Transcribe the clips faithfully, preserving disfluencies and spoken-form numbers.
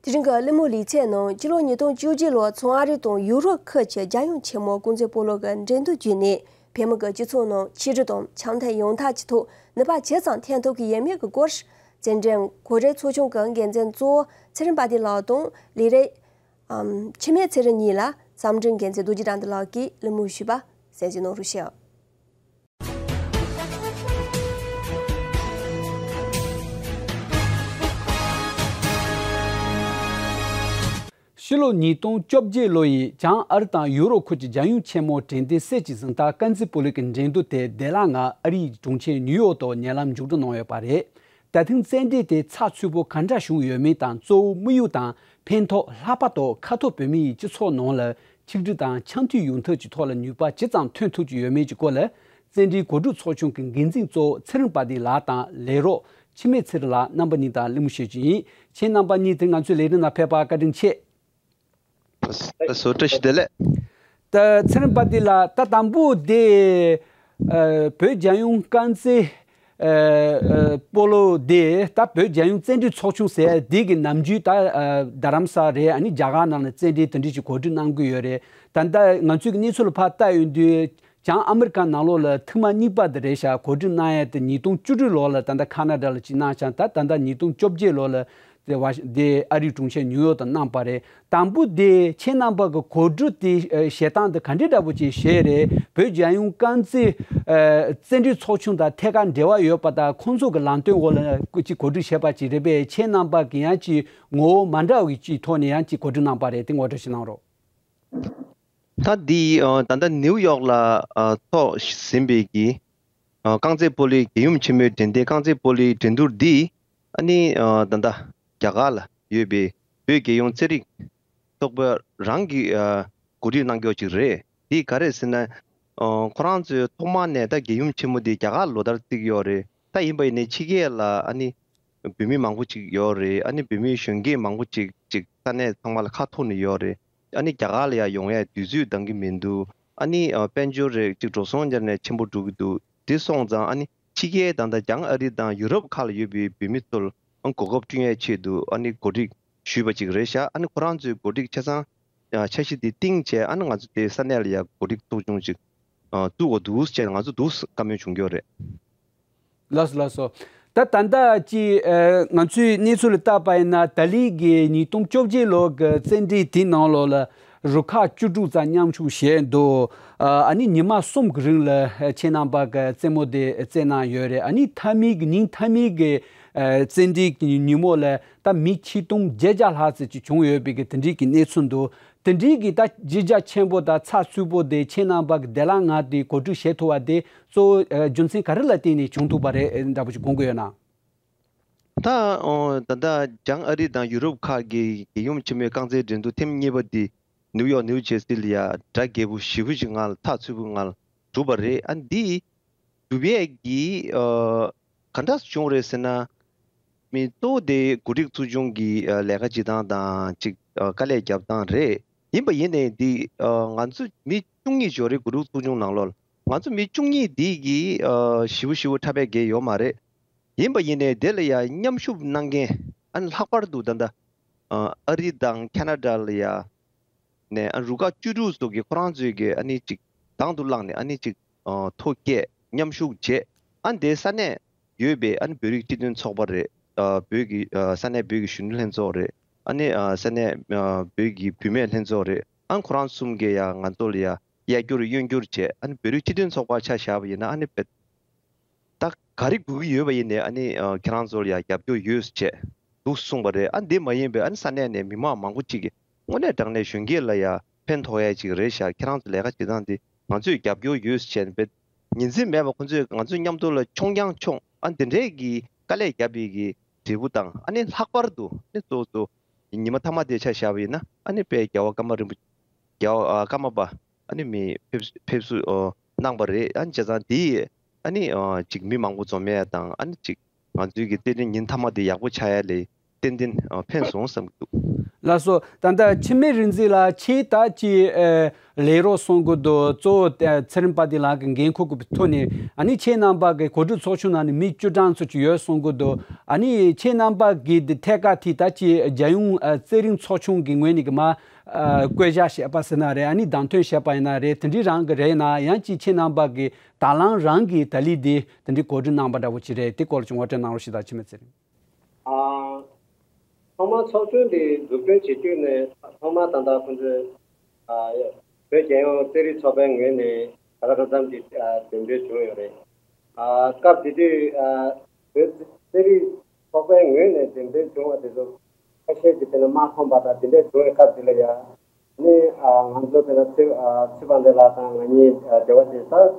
དེ་རིང་གི་གླེང་མོལ་ལེ་ཚན་ནང་སྤྱི་ལོ་ཉིས་སྟོང་བཅོ་བརྒྱད་ལོར་མཚོ་ཨ་རི་དང་ཡུ་རོབ་ཁུལ་གྱི་རྒྱལ་ཡོངས་ཆེན་མོའི་རྐང་རྩེད་སྤོ་ལོ་གི་འགྲན་བསྡུར་བརྒྱུད་ནས་བོད་མི་གི་སྤྱི་ཚོགས་ནང་ཆིག་སྒྲིལ་དང་འཆམ་མཐུན་ཡོང་ཐབས་ཀྱི་ཐོག་ནུས་པ་ཇི་ཙམ་འཐེན་ཐུབ་ཀྱི་ཡོད་མེད་ཀྱི་སྐོར། བཙན་བྱོལ་གོ་སྒྲིག་ཚོགས་ཆུང་གི་འགན་འཛིན་གཙོ་བོ་ཚེ་རིང་དཔལ་ལྡན་ལགས་དང་ལས་རིགས་འཆི་མེད་ཚེ་རིང་གཉིས་ལ་བསམ་འགྲུབ་རྒྱལ་མཚན་རྡོ་རྗེ་དགྲ་འདུལ་ལགས་ཀྱིས་གླེང་མོལ་ཞུས་པ་གསན་གཟིགས་གནང་རོགས་ཞུ། ཕྱི་ལོ་ཉིས་སྟོང་བཅོ་བརྒྱད་ལོ་ཡི་བྱང་ཨ་རི་དང་ཡུ་རོབ་ཁུལ་གྱི་རྒྱལ་ཡོངས་ཆེན་མོའི་དྲན་རྟེན་གསེར་གྱི་གཟེངས་རྟགས་རྐང་རྩེད་སྤོ་ལོའི་འགྲན་བསྡུར་དེ་བདེ་བླག་ངང་ཨ་རིའི་གྲོང་ཁྱེར་ནིའུ་ཡོག་ཏུ་ཉེ་ལམ་མཇུག་སྒྲིལ་གནང་ཡོད་པ་རེད། ད་ཐེངས་རྩེད་འགྲན་དེ་ཚགས་ཚུད་པོ་ག་འདྲ་བྱུང་ཡོད་མེད་དང་གཙོ་བོ་དམིགས་ཡུལ་དང་ཕན་ཐོགས་ལྷག་པར་དུ་ཁ་ཐོར་བོད་མིའི་སྤྱི་ཚོགས་ནང་ལ་ཆིག་སྒྲིལ་དང་འཆམ་མཐུན་ཡོང་ཐབས་ཀྱི་ཐོག་ལ་ནུས་པ་ཇི་ཙམ་ཐོན་ཐུབ་ཀྱི་ཡོད་མེད་ཀྱི་སྐོར་ལ་རྩེད་འགྲན་གོ་སྒྲིག་ཚོགས་ཆུང་གི་འགན་འཛིན་གཙོ་བོ་ཚེ་རིང་དཔལ་ལྡན་ལགས་དང་ལས་རོགས་འཆི་མེད་ཚེ་རིང་ལགས་རྣམ་པ་གཉིས་དང་གླེང་མོལ་བྱེད་ཀྱི་ཡིན། ཁྱེད་རྣམ་པ་གཉིས་དེ་ང་ཚོའི་ལས་རིམ་ནང་ཕེབས་པར་བཀའ་དྲིན་ཆེ། ད་སོ་བཀྲ་ཤིས་བདེ་ལེགས། ད་ཚེ་རིང་དཔལ་ལྡན་ལགས། ད་དང་པོ་དེ་ཨ་བོད་རྒྱལ་ཡོངས་རྐང་རྩེད་ཨ་ཨ་སྤོ་ལོ་དེ་ད་བོད་རྒྱལ་ཡོངས་རྩེད་འགྲན་ཚོགས་ཆུང་ཟེར་དེ་གི་ནམ་རྒྱུན་ད་ཨ་རྡ་རམ་ས་རེད། ཨ་ནི་རྒྱ་གར་ནང་ལ་རྩེད་འགྲན་དེ་འདྲ་ཞིག་གོ་སྒྲིག་གནང་གི་ཡོད་རེད། ད་ལྟ་ང་ཚོའི་གི་གནས་ཚུལ་ལ་ཕར་ལྟ་ཡོང་དུས་བྱང་ཨ་མི་རི་ཀ་ནང་ལོགས་ལ་ཐེངས་མ་གཉིས་པ་དེ་རེད་ཤག་གོ་སྒྲིག་གནང་ཡ་དེ་ཉིས་སྟོང་བཅུ་དྲུག་ལོ་ལ་ད་ལྟ་ཁ་ན་ཌ་ལ་ཅིག་གནང་ཤག་ད་ད་ལྟ་ཉིས་སྟོང་བཅོ་བརྒྱད་ལོ་ལ་དེ་ཝ་ཤི་དེ་ཨ་རིའི་གྲོང་ཁྱེར་ནིའུ་ཡོག་ཏུ་གནང་པ་རེད། དང་པོ་དེ་ཁྱེད་རྣམ་པ་གི་གོ་སྒྲིག་དེ་ཨ་བྱེད་སྟངས་དེ་ག་འདྲའི་འདྲ་པོ་ཅིག་བྱས་རེད། བོད་རྒྱལ་ཡོངས་རྐང་རྩེད་ཨ་རྩེད་འགྲན་ཚོགས་ཆུང་དང་ཐད་ཀར་འབྲེལ་བ་ཡོད་པ་དང་ཁོང་ཚོ་གི་ལམ་སྟོན་འོག་ལ་ཅིག་གོ་སྒྲིག་བྱས་པ་ཅིག་རེད་པས། ཁྱེད་རྣམ་པ་གི་ཡང་ཅིག་ངོ་བོ་མ་འདྲ་བའི་ཅིག་ཐོག་ནས་ཡང་ཅིག་གོ་སྒྲིག་གནང་པ་རེད། དེ་ངོ་སྤྲོད་ཅིག་གནང་རོགས། ད་འདི་ཨ་ད་ལྟ་ནིའུ་ཡོག་ལ་ཨ་ཚོགས་ཟིན་པའི་གི་ཨ་རྐང་རྩེད་སྤོ་ལོའི་རྒྱལ་ཡུམ་ཆེན་མོའི་འགྲན་བསྡུར། རྐང་རྩེད་སྤོ་ལོའི་འགྲན་བསྡུར་འདི་ཨ་ནི་ཨ་ད་ལྟ་རྒྱ་གར་ལ་ཡོད་པའི་བོད་རྒྱལ་ཡོངས་རྩེད་རིགས་ཚོགས་པ་རང་གིས་ཨ་གོ་སྒྲིག་གནང་རྒྱུ་ཅིག་རེད། འདི་ག་རེ་ཟེར་ན་ཨ་ཁོ་རང་ཚོས་ཐོག་མ་ནས་ད་རྒྱལ་ཡུམ་ཆེན་མོ་འདི་རྒྱ་གར་ལོ་ལྟར་བརྩི་གི་ཡོད་རེད། ད་ཡིན་པ་ཡིན་ནའི་ཕྱི་རྒྱལ་ལ་ཨ་ནི་བོད་མི་མང་པོ་ཅིག་ཡོད་རེད། ཨ་ནི་བོད་མི་གཞོན་སྐྱེས་མང་པོ་ཅིག་ཅིག་ས་གནས་ཚང་མ་ལ་ཁ་ཐོར་ནས་ཡོད་རེད། ཨ་ནི་རྒྱ་གར་ལ་ཡང་ཡོང་ཡའི་དུས་ཚོད་འདང་གི་མི་འདུག་ཨ་ནི་ཨ་དཔལ་འབྱོར་རེད་ཅིག་འགྲོ་སོང་སྦྱར་ནས་ཆེན་པོ་འགྲོ་གི་འདུག་དེ་སོང་ཙང་ཨ་ནི་ཕྱི་རྒྱལ་ད་ལྟ་བྱང་ཨ་རི་དང་ཡུ་རོབ་ཁག་ལ་ཡོད་པའི་བོད་མི་ཚོར་ཨ་གོ་སྐབས་བསྐྲུན་ཡའི་ཆེད་དུ་ཨ་ནི་གོ་སྒྲིག་ཞུས་པ་ཅིག་རེད་ཤག་ཨ་ནི་ཁོ་རང་ཚོའི་གོ་སྒྲིག་ཆ་ཚང་ཨ་འཆར་གཞི་དེ་བཏིང་བྱས་ཨ་ནི་ང་ཚོ་དེ་ས་གནས་ལ་ཡ་གོ་སྒྲིག་ཚོགས་ཆུང་ཅིག་ཨ་བཙུགས་དགོས་འདུག་ཅེས་ང་ཚོ་འདུག་བཀའ་མོལ་བྱུང་ཡོད་རེད། ལགས་སོ་ལགས་སོ། ད་ད་ལྟ་ཅི་ཨ་ང་ཚོའི་གནས་ཚུལ་ལ་བལྟས་པ་ཡིན་ན་ད་ལན་གྱི་ཉིས་སྟོང་བཅོ་བརྒྱད་ལོ་གི་རྩེད་འགྲན་དེའི་ནང་ལོགས་ལ་རུ་ཁག་བཅུ་དྲུག་ཙམ་མཉམ་ཞུགས་བྱས་འདུག་ཨ་ནི་ཉི་མ་གསུམ་གྱི་རིང་ལ་ཁྱེད་རྣམ་པ་གི་རྩེད་མོ་དེ་རྩེད་གནང་ཡོད་རེད། ཨ་ནི་མཐའ་མའི་གི་ཉིན་མཐའ་མའི་གི་ཨ་རྩེད་འགྲན་གྱི་ཉིན་མོ་ལ་ད་མི་ཆིག་སྟོང་བརྒྱད་བརྒྱ་ལྷག་ཙམ་ཅིག་བྱུང་ཡོད་པའི་གི་དེ་འདྲའི་གི་གནས་ཚུལ་འདུག་དེ་འདྲའི་གི་ད་གཞི་རྒྱ་ཆེན་པོ་དང་ཚགས་ཚུད་པོ་དེ་ཁྱེད་རྣམ་པ་གི་བདེ་བླག་ངང་དེ་གོ་སྒྲིག་བྱེད་ཐུབ་པ་དེ་གཙོ་བོ་ཨ་རྒྱུ་མཚན་ག་རེ་ལ་བརྟེན་ནས་བྱུང་ཐུབ་པ་རེད་འདྲ་པོ་ཅིག་དགོངས་ཀྱི་ཡོད་ན། ད་ཨོ་ད་ལྟ་བྱང་ཨ་རི་དང་ཡུ་རོབ་ཁག་གི་རྒྱལ་ཡུམ་ཆེན་མོའི་རྐང་རྩེད་འགྲན་བསྡུར་ཐེངས་གཉིས་པ་འདི་ནིའུ་ཡོག་ནིའུ་ཇེར་སི་ལ་ཡ་དྲ་རྒྱས་པོ་ཞེ་པོ་ཅིག་ངང་ལ་ཚགས་ཚུད་པོ་ངང་ལ་གྲུབ་པ་རེད། ཨ་འདི་གྲུབ་ཡས་ཀྱི་ཨ་ག་འདྲ་བྱུང་རེད་ཟེར་ན། མི་གཙོ་བོ་དེ་གོ་སྒྲིག་ཚོགས་ཆུང་གི་ཨ་ལས་ཀ་བྱེད་སྟངས་དང་ཅིག་ཨ་དཀའ་ལས་རྒྱབ་སྟངས་རེད། ཡིན་པ་ཡིན་ནའི་འདི་ཨ་ང་ཚོ་མི་བཅུ་གཉིས་ཡོད་རེད། གོ་སྒྲིག་ཚོགས་ཆུང་ནང་ལོགས་ལ་ང་ཚོ་མི་བཅུ་གཉིས་འདི་གི་ཨ་ཞེ་པོ་ཞེ་པོ་འཁྲབ་པའི་གེ་ཡོད་མ་རེད། ཡིན་པ་ཡིན་ནའི་དེ་ལ་ཡ་མཉམ་ཞུགས་གནང་མཁན་ཨ་ནི་ལྷག་པར་དུ་ད་ལྟ་ཨ་ཨ་རི་དང་ཁ་ན་ཌ་ལ་ཡ་ནས་ཨ་རུ་ཁག་བཅུ་དྲུག་སོགས་ཀྱི་ཁོ་རང་ཚོའི་གི་ཨ་ནི་ཅིག་དང་དུ་བླངས་ནས་ཨ་ནི་ཅིག་ཨ་ཐོ་བཀོད་མཉམ་ཞུགས་བྱས། ཨ་འདི་ས་གནས་ཡོད་པའི་ཨ་ནི་བོད་རིགས་སྤྱི་མཐུན་ཚོགས་པ་རེད། ཨ་བོད་ཀྱི་ཨ་ས་གནས་བོད་ཀྱི་གཞོན་ནུ་ལྷན་ཚོགས་རེད། ཨ་ནི་ཨ་ས་གནས་ཨ་བོད་ཀྱི་བུད་མེད་ལྷན་ཚོགས་རེད། ཨ་ཁོ་རང་གསུམ་གྱིས་ཡ་ང་ཚོ་ལ་ཡ་གཡར་སྐྱོར་གཡོན་སྐྱོར་བྱས། ཨ་ནི་བོད་རིགས་སྤྱི་མཐུན་ཚོགས་པ་ཆ་བཞག་པ་ཡིན་ན་ཨ་ནི་བེད་ད་ག་རེ་དགོས་ཀྱི་ཡོད་པ་ཡིན་ནའི་ཨ་ནི་ཨ་ཁྱེད་རང་ཚོ་ལ་ཡ་རྒྱབ་སྐྱོར་ཡོད་ཟེར་བྱས་འདུག་གསུངས་པ་རེད། ཨ་འདི་མ་ཡིན་པའི་ཨ་ནི་ས་གནས་ནས་མི་མང་མང་པོ་ཅིག་གིས་དངོས་གནས་དྲང་གནས་གཞོན་སྐྱེས་ལ་ཡ་ཕན་ཐོགས་ཡ་ཅིག་རེད་ཤག་ཁྱེད་རང་ཚོ་ལས་ཀ་བྱེད་སྟངས་འདི་ང་ཚོས་རྒྱབ་སྐྱོར་ཡོད་ཟེར་བྱས་ནས་བེད་ཉིན་མཚན་མེད་པར་ཁོང་ཚོས་ང་ཚོ་མཉམ་དུ་ལ་མཆོང་རྐྱང་མཆོང་། ཨ་འདི་འདྲའི་གི་དཀའ་ལས་བརྒྱབ་པའི་གི་འབྲས་བུ་དང་། ཨ་ནི་ལྷག་པར་དུ་ཨ་ནི་གཙོ་བོ་གཙོ་བོ་ཉི་མ་མཐའ་མ་དེ་ཆ་བཞག་པ་ཡིན་ན་ཨ་ནི་དཔལ་རྒྱལ་བ་ཀརྨ་རིན་པོ་རྒྱལ་བ་ཨ་ཀརྨ་པ་ཨ་ནི་མི་ཕེབས་ཕེབས་བསུ་ཨོ་གནང་པ་རེད། ཨ་ནི་བྱས་ཙང་དེ་ཡིས་ཨ་ནི་ཨོ་ཅིག་མི་མང་པོ་འཛོམས་ཡས་དང་། ཨ་ནི་ཅིག་ང་ཚོའི་གི་རྩེད་འགྲན་ཉིན་མཐའ་མ་དེ་ཡག་པོ་ཆགས་ཡ་ལས་ཏན་ཏན་ཨོ་ཕན་སོང་བསམ་གྱི་འདུག་ལགས་སོ། ད་ལྟ་འཆི་མེད་རིག་འཛིན་ལགས་ཁྱེད་ད་ཅི་ཨ་ལས་རོགས་གསུང་གི་འདུག་གཙོ་བོ་ཨ་ཚེ་རིང་དཔལ་ལྡན་ལགས་ཀྱི་འགན་འཁུར་གྱི་ཐོག་ནས་ཨ་ནི་ཁྱེད་རྣམ་པ་གི་གོ་སྒྲིག་ཚོགས་ཆུང་ནང་ནས་མི་བཅུ་གྲངས་ཙམ་ཅིག་ཡོད་གསུང་གི་འདུག་ཨ་ནི་ཁྱེད་རྣམ་པ་གི་འདི་ཐད་ཀར་དེ་ད་ཅི་རྒྱལ་ཡོངས་ཨ་རྩེད་རིགས་ཚོགས་ཆུང་གི་ངོས་ནས་གི་མ་ཨ་བསྐོ་བཞག་བྱས་པ་ཟེར་ན་རེད། ཨ་ནི་བདམས་ཐོན་བྱས་པ་ཡིན་ན་རེད། དེ་འདྲའི་རང་གི་རེད་ན་ཡང་ཅིག་ཁྱེད་རྣམ་པ་གི་དང་བླངས་རང་གི་ད་ལི་དེ་དེ་འདྲའི་གོ་སྒྲིག་གནང་པ་འདྲ་བོ་ཅིག་རེད། དེ་སྐོར་ལ་ཅིག་ངོ་སྤྲོད་གནང་རོགས་ཞེས་དང་འཆི་མེད་ཚེ་རིང་། ཨ། ཐོག་མར་ཚོགས་ཆུང་འདི་འཛུགས་སྐྲུན་བྱེད་རྒྱུ་ནས་ཐོག་མར་ད་ལྟ་ཁོང་ཚོས་ཨ་བོད་རྒྱལ་ཡོངས་རྩེད་རིགས་ཚོགས་པའི་ངོས་ནས་ག་ལ་གང་འཚམ་གྱི་ཨ་འདེམས་ཐོན་བྱུང་ཡོད་རེད། ཨ་སྐབས་དེ་དུས་ཨ་བོད་རྩེད་རིགས་ཚོགས་པའི་ངོས་ནས་འདེམས་ཐོན་བྱུང་བ་དེ་ཚོ་ཁ་ཤས་ཀྱིས་དེ་ལ་མ་ཁོམ་པ་དང་དེ་འདྲ་བྱུང་བའི་སྐབས་དེ་ལ་ཡ། ནི་ཨ་ང་ཚོ་དེ་ལ་ཚེ་ཨ་ཚེ་དཔལ་ལྡན་ལགས་དང་ང་གཉིས་ཨ་འབྲེལ་བ་བྱས་ཙང་།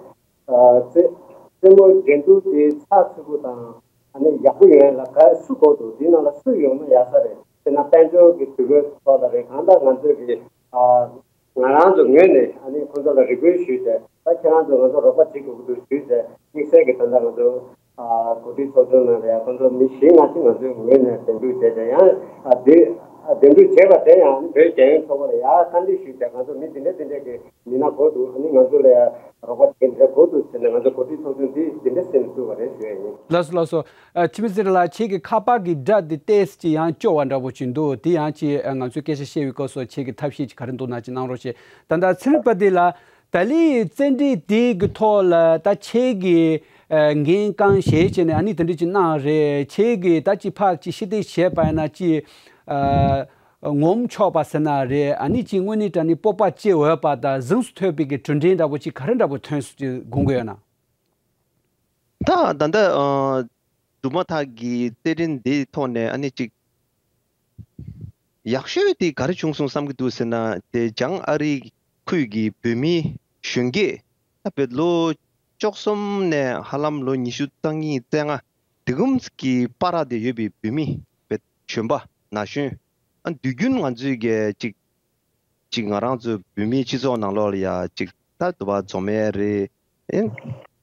ཨ་རྩེད་རྩེད་མོ་འགྲན་བསྡུར་དེ་ཚགས་ཚུད་པོ་དང་ཨ་ནི་ཡག་པོ་ཡོང་ཡ་ལ་ག་སུ་དགོས་འདུག་དེའི་ནང་ལ་སུ་ཡོང་ན་ཡག་ས་རེད། དེ་ན་དཔལ་འབྱོར་གྱི་དུས་བཀོད་ཐོག་ལ་རེད། གང་ལྟར་ང་ཚོས་ཀྱི་ཨ་ང་རང་ཚོ་ངོས་ནས་ཨ་ནི་ཁོང་ཚོ་ལ་རེ་སྐུལ་ཞུས་ཏེ། ད་ཁྱེད་རང་ཚོ་ང་ཚོ་རོགས་པ་བྱེད་དགོས་ཀྱི་འདུག་ཞུས་ཏེ། དམིགས་བསལ་གྱི་ད་ལྟ་ང་ཚོ་ཨ་གོ་སྒྲིག་ཚོགས་ཆུང་ནང་ལ་ཡང་ཁོང་ཚོ་མི་བཞི་ལྔ་ཅིག་ང་ཚོའི་ངོས་ནས་འདེམས་སྒྲུག་བྱས་ཏེ། ཡང་ཨ་འདི་ཨ་འདེམས་སྒྲུག་བྱས་པ་དེ་ཡང་བོད་རྒྱལ་ཡོངས་ཚོགས་པ་ལ་ཡང་བཀའ་འདྲི་ཞུས་ཏེ། ང་ཚོ་མི་འདི་འདྲ་འདི་འདྲ་གི་མི་སྣ་དགོས་འདུག་ཨ་ནི་ང་ཚོ་ལ་ཡང་རོགས་པ་བྱེད་མཁན་དེ་འདྲ་དགོས་འདུག་ཟེར་ནས་ང་ཚོ་གོ་སྒྲིག་ཚོགས་ཆུང་འདི་འདི་འདྲ་ཟེར་ནས་བཙུགས་པ་རེད་ཞུ་ཡ་ཡིན། ལགས་སོ་ལགས་སོ། ཨ་འཆི་མེད་ཚེ་རིང་ལགས་ཁྱེད་ཀྱི་ཁ་པར་གྱི་སྒྲ་འདི་ཏོག་ཙམ་ཅིག་ཡང་སྐྱོ་བ་འདྲ་པོ་ཅིག་འདུག་དེ་ཡང་ཅིག་ཨ་ང་ཚོས་སྐད་ཆ་བཤད་པའི་སྐབས་སུ་ཁྱེད་ཀྱི་ཐབས་ཤེས་ཅིག་ག་རེ་འདུག་ན་ཅིག་གནང་རོགས་བྱེད། ད་ལྟ་ཚེ་རིང་དཔལ་ལྡན་ལགས། ད་ལི་རྩེད་འགྲན་དེ་གི་ཐོག་ལ་ད་ཁྱེད་ཀྱིས་ཨ་འགན་རྐང་བཞེས་བྱས་ནས་ཨ་ནི་དེ་འདྲ་ཅིག་གནང་རེད། ཁྱེད་ཀྱིས་ད་ཅིག་ཕར་ཅིག་ཤི་སྟེ་བྱས་པ་ཡིན་ན་ཅིག་ཨ་ངོམ་ཆོག་པ་ཟེར་ན་རེད། ཨ་ནི་ཅིག་དངོས་གནས་དྲང་གནས་སྤོབས་པ་སྐྱེ་འོས་པ་དང་གཟེངས་སུ་ཐོན་པའི་གི་གྲུབ་འབྲས་འདྲ་པོ་ཅིག་ག་རེ་འདྲ་པོ་ཐོན་སོང་ཅིག་དགོངས་ཀྱི་ཡོད་ན། ད་ད་ལྟ་ཨ་སྒྲུབ་མ་ཐག་གི་རྩེད་འགྲན་འདིའི་ཐོག་ནས་ཨ་ནི་ཅིག་ཡག་ཤོས་དེ་ག་རེ་བྱུང་སོང་བསམ་གྱི་འདུག་ཟེར་ན། དེ་བྱང་ཨ་རིའི་ཁུལ་གྱི་བོད་མི་གཞོན་སྐྱེས་ད་བོད་ལོ་བཅུ་གསུམ་ནས་ཧ་ལམ་ལོ་ཉི་ཤུ་རྩ་གཉིས་རྩ་ལྔ་དེ་གུམ་གྱི་བར་དེ་ཡོད་པའི་བོད་མི་བོད་གཞོན་པ་ན་གཞོན། ཨ་དུས་རྒྱུན་ང་ཚོའི་གི་ཅིག་ཅིག་ང་རང་ཚོ་བོད་མིའི་སྤྱི་ཚོགས་ནང་ལོགས་ལ་ཡ་ཅིག་ད་དུ་བ་འཛོམས་ཡས་རེད། ཨེ་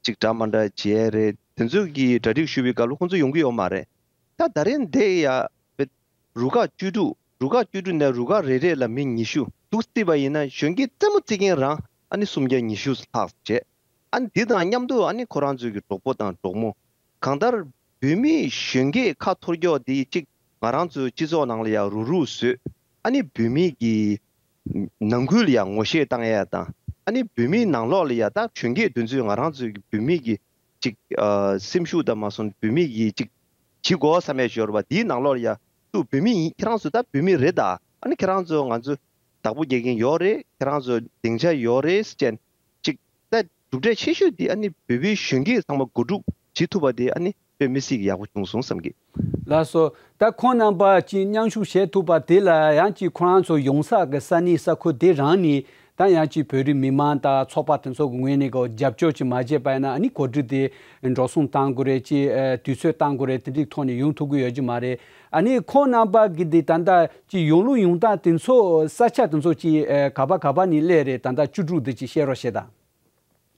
ཅིག་འདྲ་མ་འདྲ་བྱེད་ཡས་རེད། དེ་ཚོ་གི་གྲ་སྒྲིག་ཞུ་བའི་སྐབས་ལ་ཁོང་ཚོ་ཡོང་གི་ཡོད་མ་རེད། ད་ད་རེས་འདི་ཡ་བེད་རུ་ཁག་བཅུ་དྲུག་རུ་ཁག་བཅུ་དྲུག་ནས་རུ་ཁག་རེ་རེ་ལ་མི་ཉི་ཤུ་འདུག་སྲིད་པ་ཡིན་ན། གཞོན་སྐྱེས་རྩེད་མོ་རྩེད་མཁན་རང་ཨ་ནི་སུམ་བརྒྱ་ཉི་ཤུ་ལྷག་བྱས། ཨ་ནི་འདི་དང་མཉམ་དུ་ཨ་ནི་ཁོ་རང་ཚོའི་གི་གྲོགས་པོ་དང་གྲོགས་མོ། གང་ལྟར་བོད་མི་གཞོན་སྐྱེས་ཁ་འཐོར་ཀྱོག་དེ་གཅིག་ང་རང་ཚོའི་སྤྱི་ཚོགས་ནང་ལ་ཡང་རུག་རུག་བཟོས། ཨ་ནི་བོད་མི་གི་ནང་ཁུལ་ལ་ཡང་ངོ་ཤེས་བཏང་ཡས་དང་། ཨ་ནི་བོད་མིའི་ནང་ལོགས་ལ་ཡང་ད་གཞོན་སྐྱེས་དེ་ཚོས་ང་རང་ཚོའི་གི་བོད་མི་གི་གཅིག་ཨ་སེམས་ཤུགས་དང་མ་སོང་བོད་མི་གི་གཅིག་བྱེད་དགོས་བསམ་ཡས་ཞོར་བ་དེའི་ནང་ལོགས་ལ་ཡང་ཏུ་བོད་མི་ཡིན། ཁྱེད་རང་ཚོ་ད་བོད་མི་རེད་ད། ཨ་ནི་ཁྱེད་རང་ཚོ་ང་ཚོ་བདག་པོ་རྒྱག་མཁན་ཡོད་རེད། ཁྱེད་རང་ཚོ་སྡིངས་ཆ་ཡོད་རེད་ཟེར་བྱས། གཅིག་ད་གྲུབ་འབྲས་ཆེ་ཤོས་དེ་ཨ་ནི་བོད་པའི་གཞོན་སྐྱེས་ཚང་མ་གོ་སྒྲིག་བྱེད་ཐུབ་པ་དེ་ཨ་ནི་དཔེ་མི་སྲིད་ཀྱི་ཡག་པོ་བྱུང་སོང་བསམ་གི། ལགས་སོ། ད་ཁོང་རྣམ་པ་ཅིག་མཉམ་ཞུགས་བྱེད་ཐུབ་པ་དེ་ལ་ཡང་ཅིག་ཁོ་རང་ཚོ་ཡོང་ས་གི་ས་གནས་ས་ཁུལ་དེ་རང་ནས་ད་ཡང་ཅིག་བོད་རིགས་མི་མང་དང་ཚོགས་པ་དེ་ཚོ་གི་ངོས་ནས་གོ་རྒྱབ་སྐྱོར་ཅིག་མ་བྱས་པ་ཡིན་ན། ཨ་ནི་གོ་སྒྲིག་དེ་འགྲོ་སོང་བཏང་དགོས་རེད། ཅིག་ཨ་དུས་ཚོད་བཏང་དགོས་རེད། དེ་འདྲའི་ཐོག་ནས་ཡོང་ཐུབ་ཀྱི་ཡོད་ཀྱི་མ་རེད། ཨ་ནི་ཁོང་རྣམ་པ་གི་དེ་ད་ལྟ་ཅིག་ཡོང་ལུགས་ཡོང་སྟངས་དེ་ཚོ་ས་ཆ་དེ་ཚོ་ཅིག་ཨ་ག་པ་ག་པ་ནས་སླེབས་རེད། ད་ལྟ་བཅུ་དྲུག་དེ་ཅིག་བཤད་རོགས་བྱེད་དང་།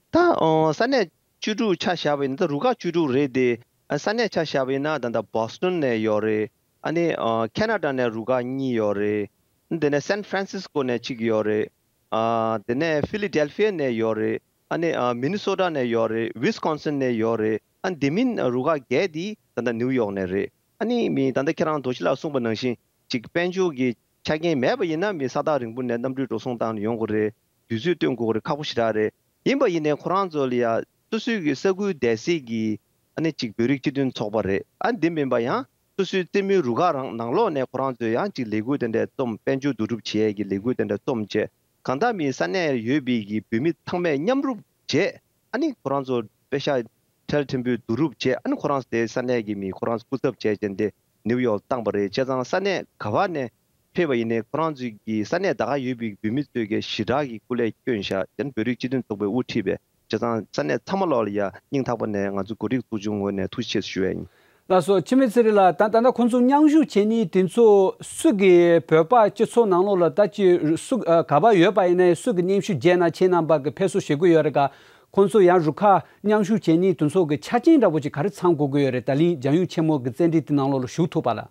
ད་ཨ་ས་གནས་བཅུ་དྲུག་ཆ་བཞག་པ་ཡིན་ན། ད་རུ་ཁག་བཅུ་དྲུག་རེད་དེ། ཨ་ས་གནས་ཆ་བཞག་པ་ཡིན་ན་ད་ལྟ་བོ་སི་ཊོན་ནས་ཡོད་རེད། ཨ་ནི་ཨ་ཁེ་ན་ཌ་ནས་རུ་ཁག་གཉིས་ཡོད་རེད། དེ་ནས་སན་ཧྥ་རན་སིས་ཀོ་ནས་གཅིག་ཡོད་རེད། ཨ་དེ་ནས་ཕི་ལི་ཌེལ་ཕི་ཡ་ནས་ཡོད་རེད། ཨ་ནི་ཨ་མི་ནི་སོ་ཊ་ནས་ཡོད་རེད། ཝི་སི་ཀོན་སིན་ནས་ཡོད་རེད། ཨ་དེ་མིན་ཨ་རུ་ཁག་བརྒྱད་དེ་ད་ལྟ་ནིའུ་ཡོག་ནས་རེད། ཨ་ནི་མི་ད་ལྟ་ཁྱེད་རང་རྡོ་རྗེ་ལགས་གསུངས་པ་ནང་བཞིན་ཅིག་དཔལ་འབྱོར་གྱི་ཆ་རྐྱེན་མེད་པ་ཡིན་ན་མི་ས་ཐག་རིང་པོ་ནས་གནམ་གྲུའི་འགྲོ་སོང་བཏང་ནས་ཡོང་དགོས་རེད། དུས་ཚོད་སྟོན་དགོས་རེད། ཁག་པོ་ཞེ་དྲག་རེད། ཡིན་པ་ཡིན་ནའི་ཁོ་རང་ཚོ་ལ་ཡ་སོ་སོའི་གི་ས་ཁུལ་སྡེ་སྲིད་ཀྱི་ཨ་ནི་གཅིག་བོད་རིགས་སྤྱི་མཐུན་ཚོགས་པ་རེད། ཨ་འདི་མིན་པ་ཡང་སོ་སོའི་རྩེད་མོའི་རུ་ཁག་རང་ནང་ལོགས་ནས་ཁོ་རང་ཚོས་ཡང་གཅིག་ལས་འགུལ་དེ་འདྲ་རྩོམ། དཔལ་འབྱོར་བསྡུ་རུབ་བྱེད་ཡས་ཀྱི་ལས་འགུལ་དེ་འདྲ་རྩོམ་བྱས། གང་ལྟར་མི་ས་གནས་ཡོད་པའི་གི་བོད་མི་ཚང་མས་མཉམ་རུབ་བྱས། ཨ་ནི་ཁོ་རང་ཚོ་པེ་ཤག་ཁྲལ་ཕྲན་བུ་བསྡུ་རུབ་བྱས། ཨ་ནི་ཁོ་རང་ཚོ་དེ་ས་གནས་ཀྱི་མི་ཁོ་རང་ཚོ་སྐུ་ཚབ་བྱས་བྱས་ཏེ་ནིའུ་ཡོག་བཏང་པ་རེད། བྱས་ཙང་ས་གནས་ག་བ་ནས་ཕེབས་པ་ཡིན་ནའི་ཁོ་རང་ཚོའི་གི་ས་གནས་ད་ག་ཡོད་པའི་བོད་མི་ཚོས་ཀྱི་ཞེ་དྲག་གི་སྐུ་ལས་བསྐྱོན་བཞག་ཅན་བོད་རིགས་སྤྱི་མཐུན་ཚོགས་པས་དབུ་ཁྲིད་པའི། བྱས་ཙང་ས་གནས་ཚང་མ་ལོག་ལ་ཡ་སྙིང་ཐག་པ་ནས་ང་ཚོ་གོ་སྒྲིག་ཚོགས་ཆུང་ངོས་ནས་ཐུགས་རྗེ་ཆེ་ཞུ་བ་ཡིན། ལགས་སོ། འཆི་མེད་ཚེ་རིང་ལགས། ད་ད་ལྟ་ཁོང་ཚོ་མཉམ་ཞུགས་བྱེད་མཁན་དེ་ཚོ་སུ་གི་བོད་པ་སྤྱི་ཚོགས་ནང་ལོགས་ལ་ད་ཅི་སུ་ཨ་ག་པར་ཡོད་པ་ཡིན་ནའི་སུ་གི་སྙན་ཞུ་བརྒྱབ་ན་ཁྱེད་རྣམ་པ་གི་ཕེབས་བསུ་བྱེད་དགོས་ཡོད་རེད་ག་ཁོང་ཚོ་ཡང་རུ་ཁག་མཉམ་ཞུགས་བྱེད་མཁན་དེ་ཚོ་གི་ཆ་རྐྱེན་འདྲ་པོ་ཅིག་ག་རེ་ཚང་དགོས་ཀྱི་ཡོད་རེད། ད་ལན་རྒྱལ་ཡོངས་ཆེན་མོ་གི་རྩེད་འགྲན་དེ་ནང་ལོགས་ལ་ཞུགས་ཐུབ་པ་ལ།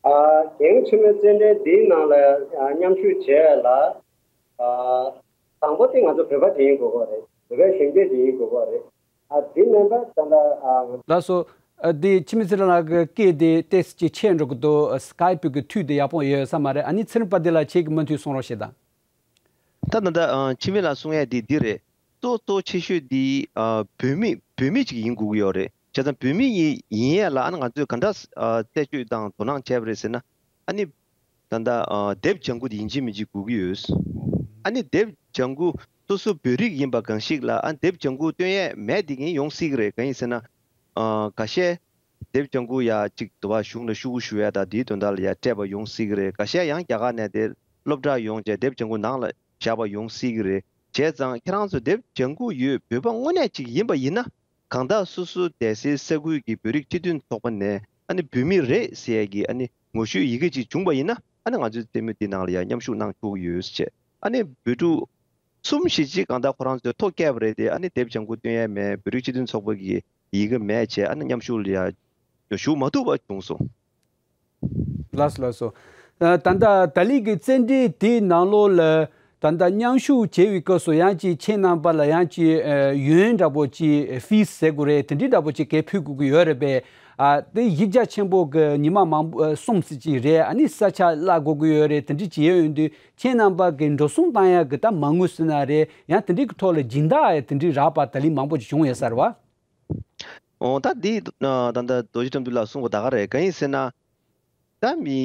ཨ། རྒྱལ་ཡོངས་ཆེན་མོའི་རྩེད་འགྲན་འདིའི་ནང་ལ་ཨ་མཉམ་ཞུགས་བྱས་ལ། ཨ། དང་པོ་དེ་ང་ཚོ་བོད་པ་དེ་ཡིན་དགོས་ཀྱི་རེད། བོད་པའི་གཞོན་སྐྱེས་དེ་ཡིན་དགོས་ཀྱི་རེད། ཨ། དེ་མིན་པ་ད་ལྟ་ཨ། ལགས་སོ། ཨ། འདི་འཆི་མེད་ཚེ་རིང་ལགས་ཀྱི་སྐད་དེ་ཏོག་ཙམ་ཅིག་ཆད་འགྲོ་གི་འདུག་ཨ། སི་ཀའི་པི་གི་མཐུད་དེ་ཡག་པོ་ཡོད་ས་མ་རེད། ཨ་ནི་ཚེ་རིང་དཔལ་ལྡན་ལགས་ཁྱེད་ཀྱིས་མུ་མཐུད་གསུང་རོགས་བྱེད་དང་། ད་ད་ལྟ་ཨ་འཆི་མེད་ལགས་གསུང་ཡས་འདི་འདི་རེད། གཙོ་གཙོ་ཆེ་ཤོས་འདི་ཨ་བོད་མི་བོད་མི་ཅིག་ཡིན་དགོས་ཀྱི་ཡོད་རེད། བྱས་ཙང་བོད་མི་ཡིན་ཡིན་ཡས་ལ་ཨ་ནི་ང་ཚོས་ག་འདྲ་ཨ་རྩད་གཅོད་དང་དོ་སྣང་བྱས་པ་རེད་ཟེར་ན། ཨ་ནི་ད་ལྟ་ཨ་དེབ་ལྗང་ཁུ་དེ་ཡིན་གཅིག་མིན་གཅིག་དགོས་ཀྱི་ཡོད། ཨ་ནི་དེབ་ལྗང་ཁུ་སོ་སོ་བོད་རིགས་ཡིན་པ་གང་ཞིག་ལ་ཨ་དེབ་ལྗང་ཁུ་སྟོན་ཡས་མེད་དེ་གིན་ཡོང་སྲིད་ཀྱི་རེད། གང་ཡིན་ཟེར་ན། ཨ་འགའ་ཤས་དེབ་ལྗང་ཁུ་ཡ་གཅིག་དུ་བ་གཞུང་ལ་ཤོག་གུ་ཞུ་ཡ་དང་དེའི་དོན་དག་ལ་ཡ་སྤྲད་པ་ཡོང་སྲིད་ཀྱི་རེད། འགའ་ཤས་ཡང་རྒྱ་གར་ནས་དེ་སློབ་གྲྭ་ཡོང་བྱས་དེབ་ལྗང་ཁུ་ནང་ལ་བཞག་པ་ཡོང་སྲིད་ཀྱི་རེད། བྱས་ཙང་ཁྱེད་རང་ཚོ་དེབ་ལྗང་ཁུ་ཡོད་བོད་པ་དངོས་གནས་ཅིག་ཡིན་པ་ཡིན་ན། གང་ལྟར་སོ་སོ་བསྡད་སའི་ས་ཁུལ་གྱི་བོད་རིགས་སྤྱི་མཐུན་ཚོགས་པ་ནས་ཨ་ནི་བོད་མི་རེད་ཟེར་ཡས་ཀྱི་ཨ་ནི་ངོ་བཤུས་ཡི་གེ་ཅིག་བྱུང་བ་ཡིན་ན། ཨ་ནི་ང་ཚོའི་རྩེད་མོ་འདི་ནང་ལ་ཡང་མཉམ་ཞུགས་གནང་ཆོག་གི་ཡོད་ཅེས། ཨ་ནི་བོད་ཕྲུག་གསུམ་བཞི་ཅིག་གང་ལྟར་ཁོ་རང་ཚོས་ཐོ་བཀོད་པ་རེད་དེ། ཨ་ནི་དེབ་ལྗང་ཁུ་སྟོན་ཡས་མེད། བོད་རིགས་སྤྱི་མཐུན་ཚོགས་པ་གི་ཡི་གེ་མེད་བྱས། ཨ་ནི་མཉམ་ཞུགས་ལ་ཡང་ཞུགས་མ་ཐུབ་པ་བྱུང་སོང་། ལགས་སོ། ལགས་སོ། ཨ། ད་ལྟ་ཏཱ་ལི་གི་རྩེད་འགྲན་དེའི་ནང་ལོགས་ལ་ད་ལྟ་མཉམ་ཞུགས་བྱེད་པའི་སྐབས་སུ་ཡང་ཅིག་ཁྱེད་རྣམ་པ་ལ་ཡང་ཅིག་ཨ་ཡོན་འདྲ་པོ་ཅིག་ཕིས་ཟེར་དགོས་རེད། དེ་འདྲའི་འདྲ་པོ་ཅིག་གས་ཕུལ་དགོས་ཀྱི་ཡོད་རེད་པས། ཨ། དེ་ཡིག་ཆ་ཆེན་པོ་གི་ཉི་མ་མང་པོ་ཨ་གསུམ་ཙམ་ཅིག་རེད། ཨ་ནི་ས་ཆ་གླ་དགོས་ཀྱི་ཡོད་རེད། དེ་འདྲ་ཅིག་ཡོད་ཡོང་དུས་ཁྱེད་རྣམ་པ་གི་འགྲོ་སོང་བཏང་ཡ་གི་ད་མ་དངུལ་ཟེར་ན་རེད། ཡང་དེ་འདྲའི་གི་ཐོག་ལ་སྦྱིན་བདག་ཡ་དེ་འདྲའི་རག་པ་ཏཱ་ལི་མང་པོ་ཅིག་བྱུང་ཡོད་ས་རེད་བ། འོ་ད་འདི་ཨ་ད་ལྟ་རྡོ་རྗེ་ཁྲ་འདུལ་ལགས་གསུང་གོ་ད་ག་རེད། གང་ཡིན་ཟེར་ན། ད་མི་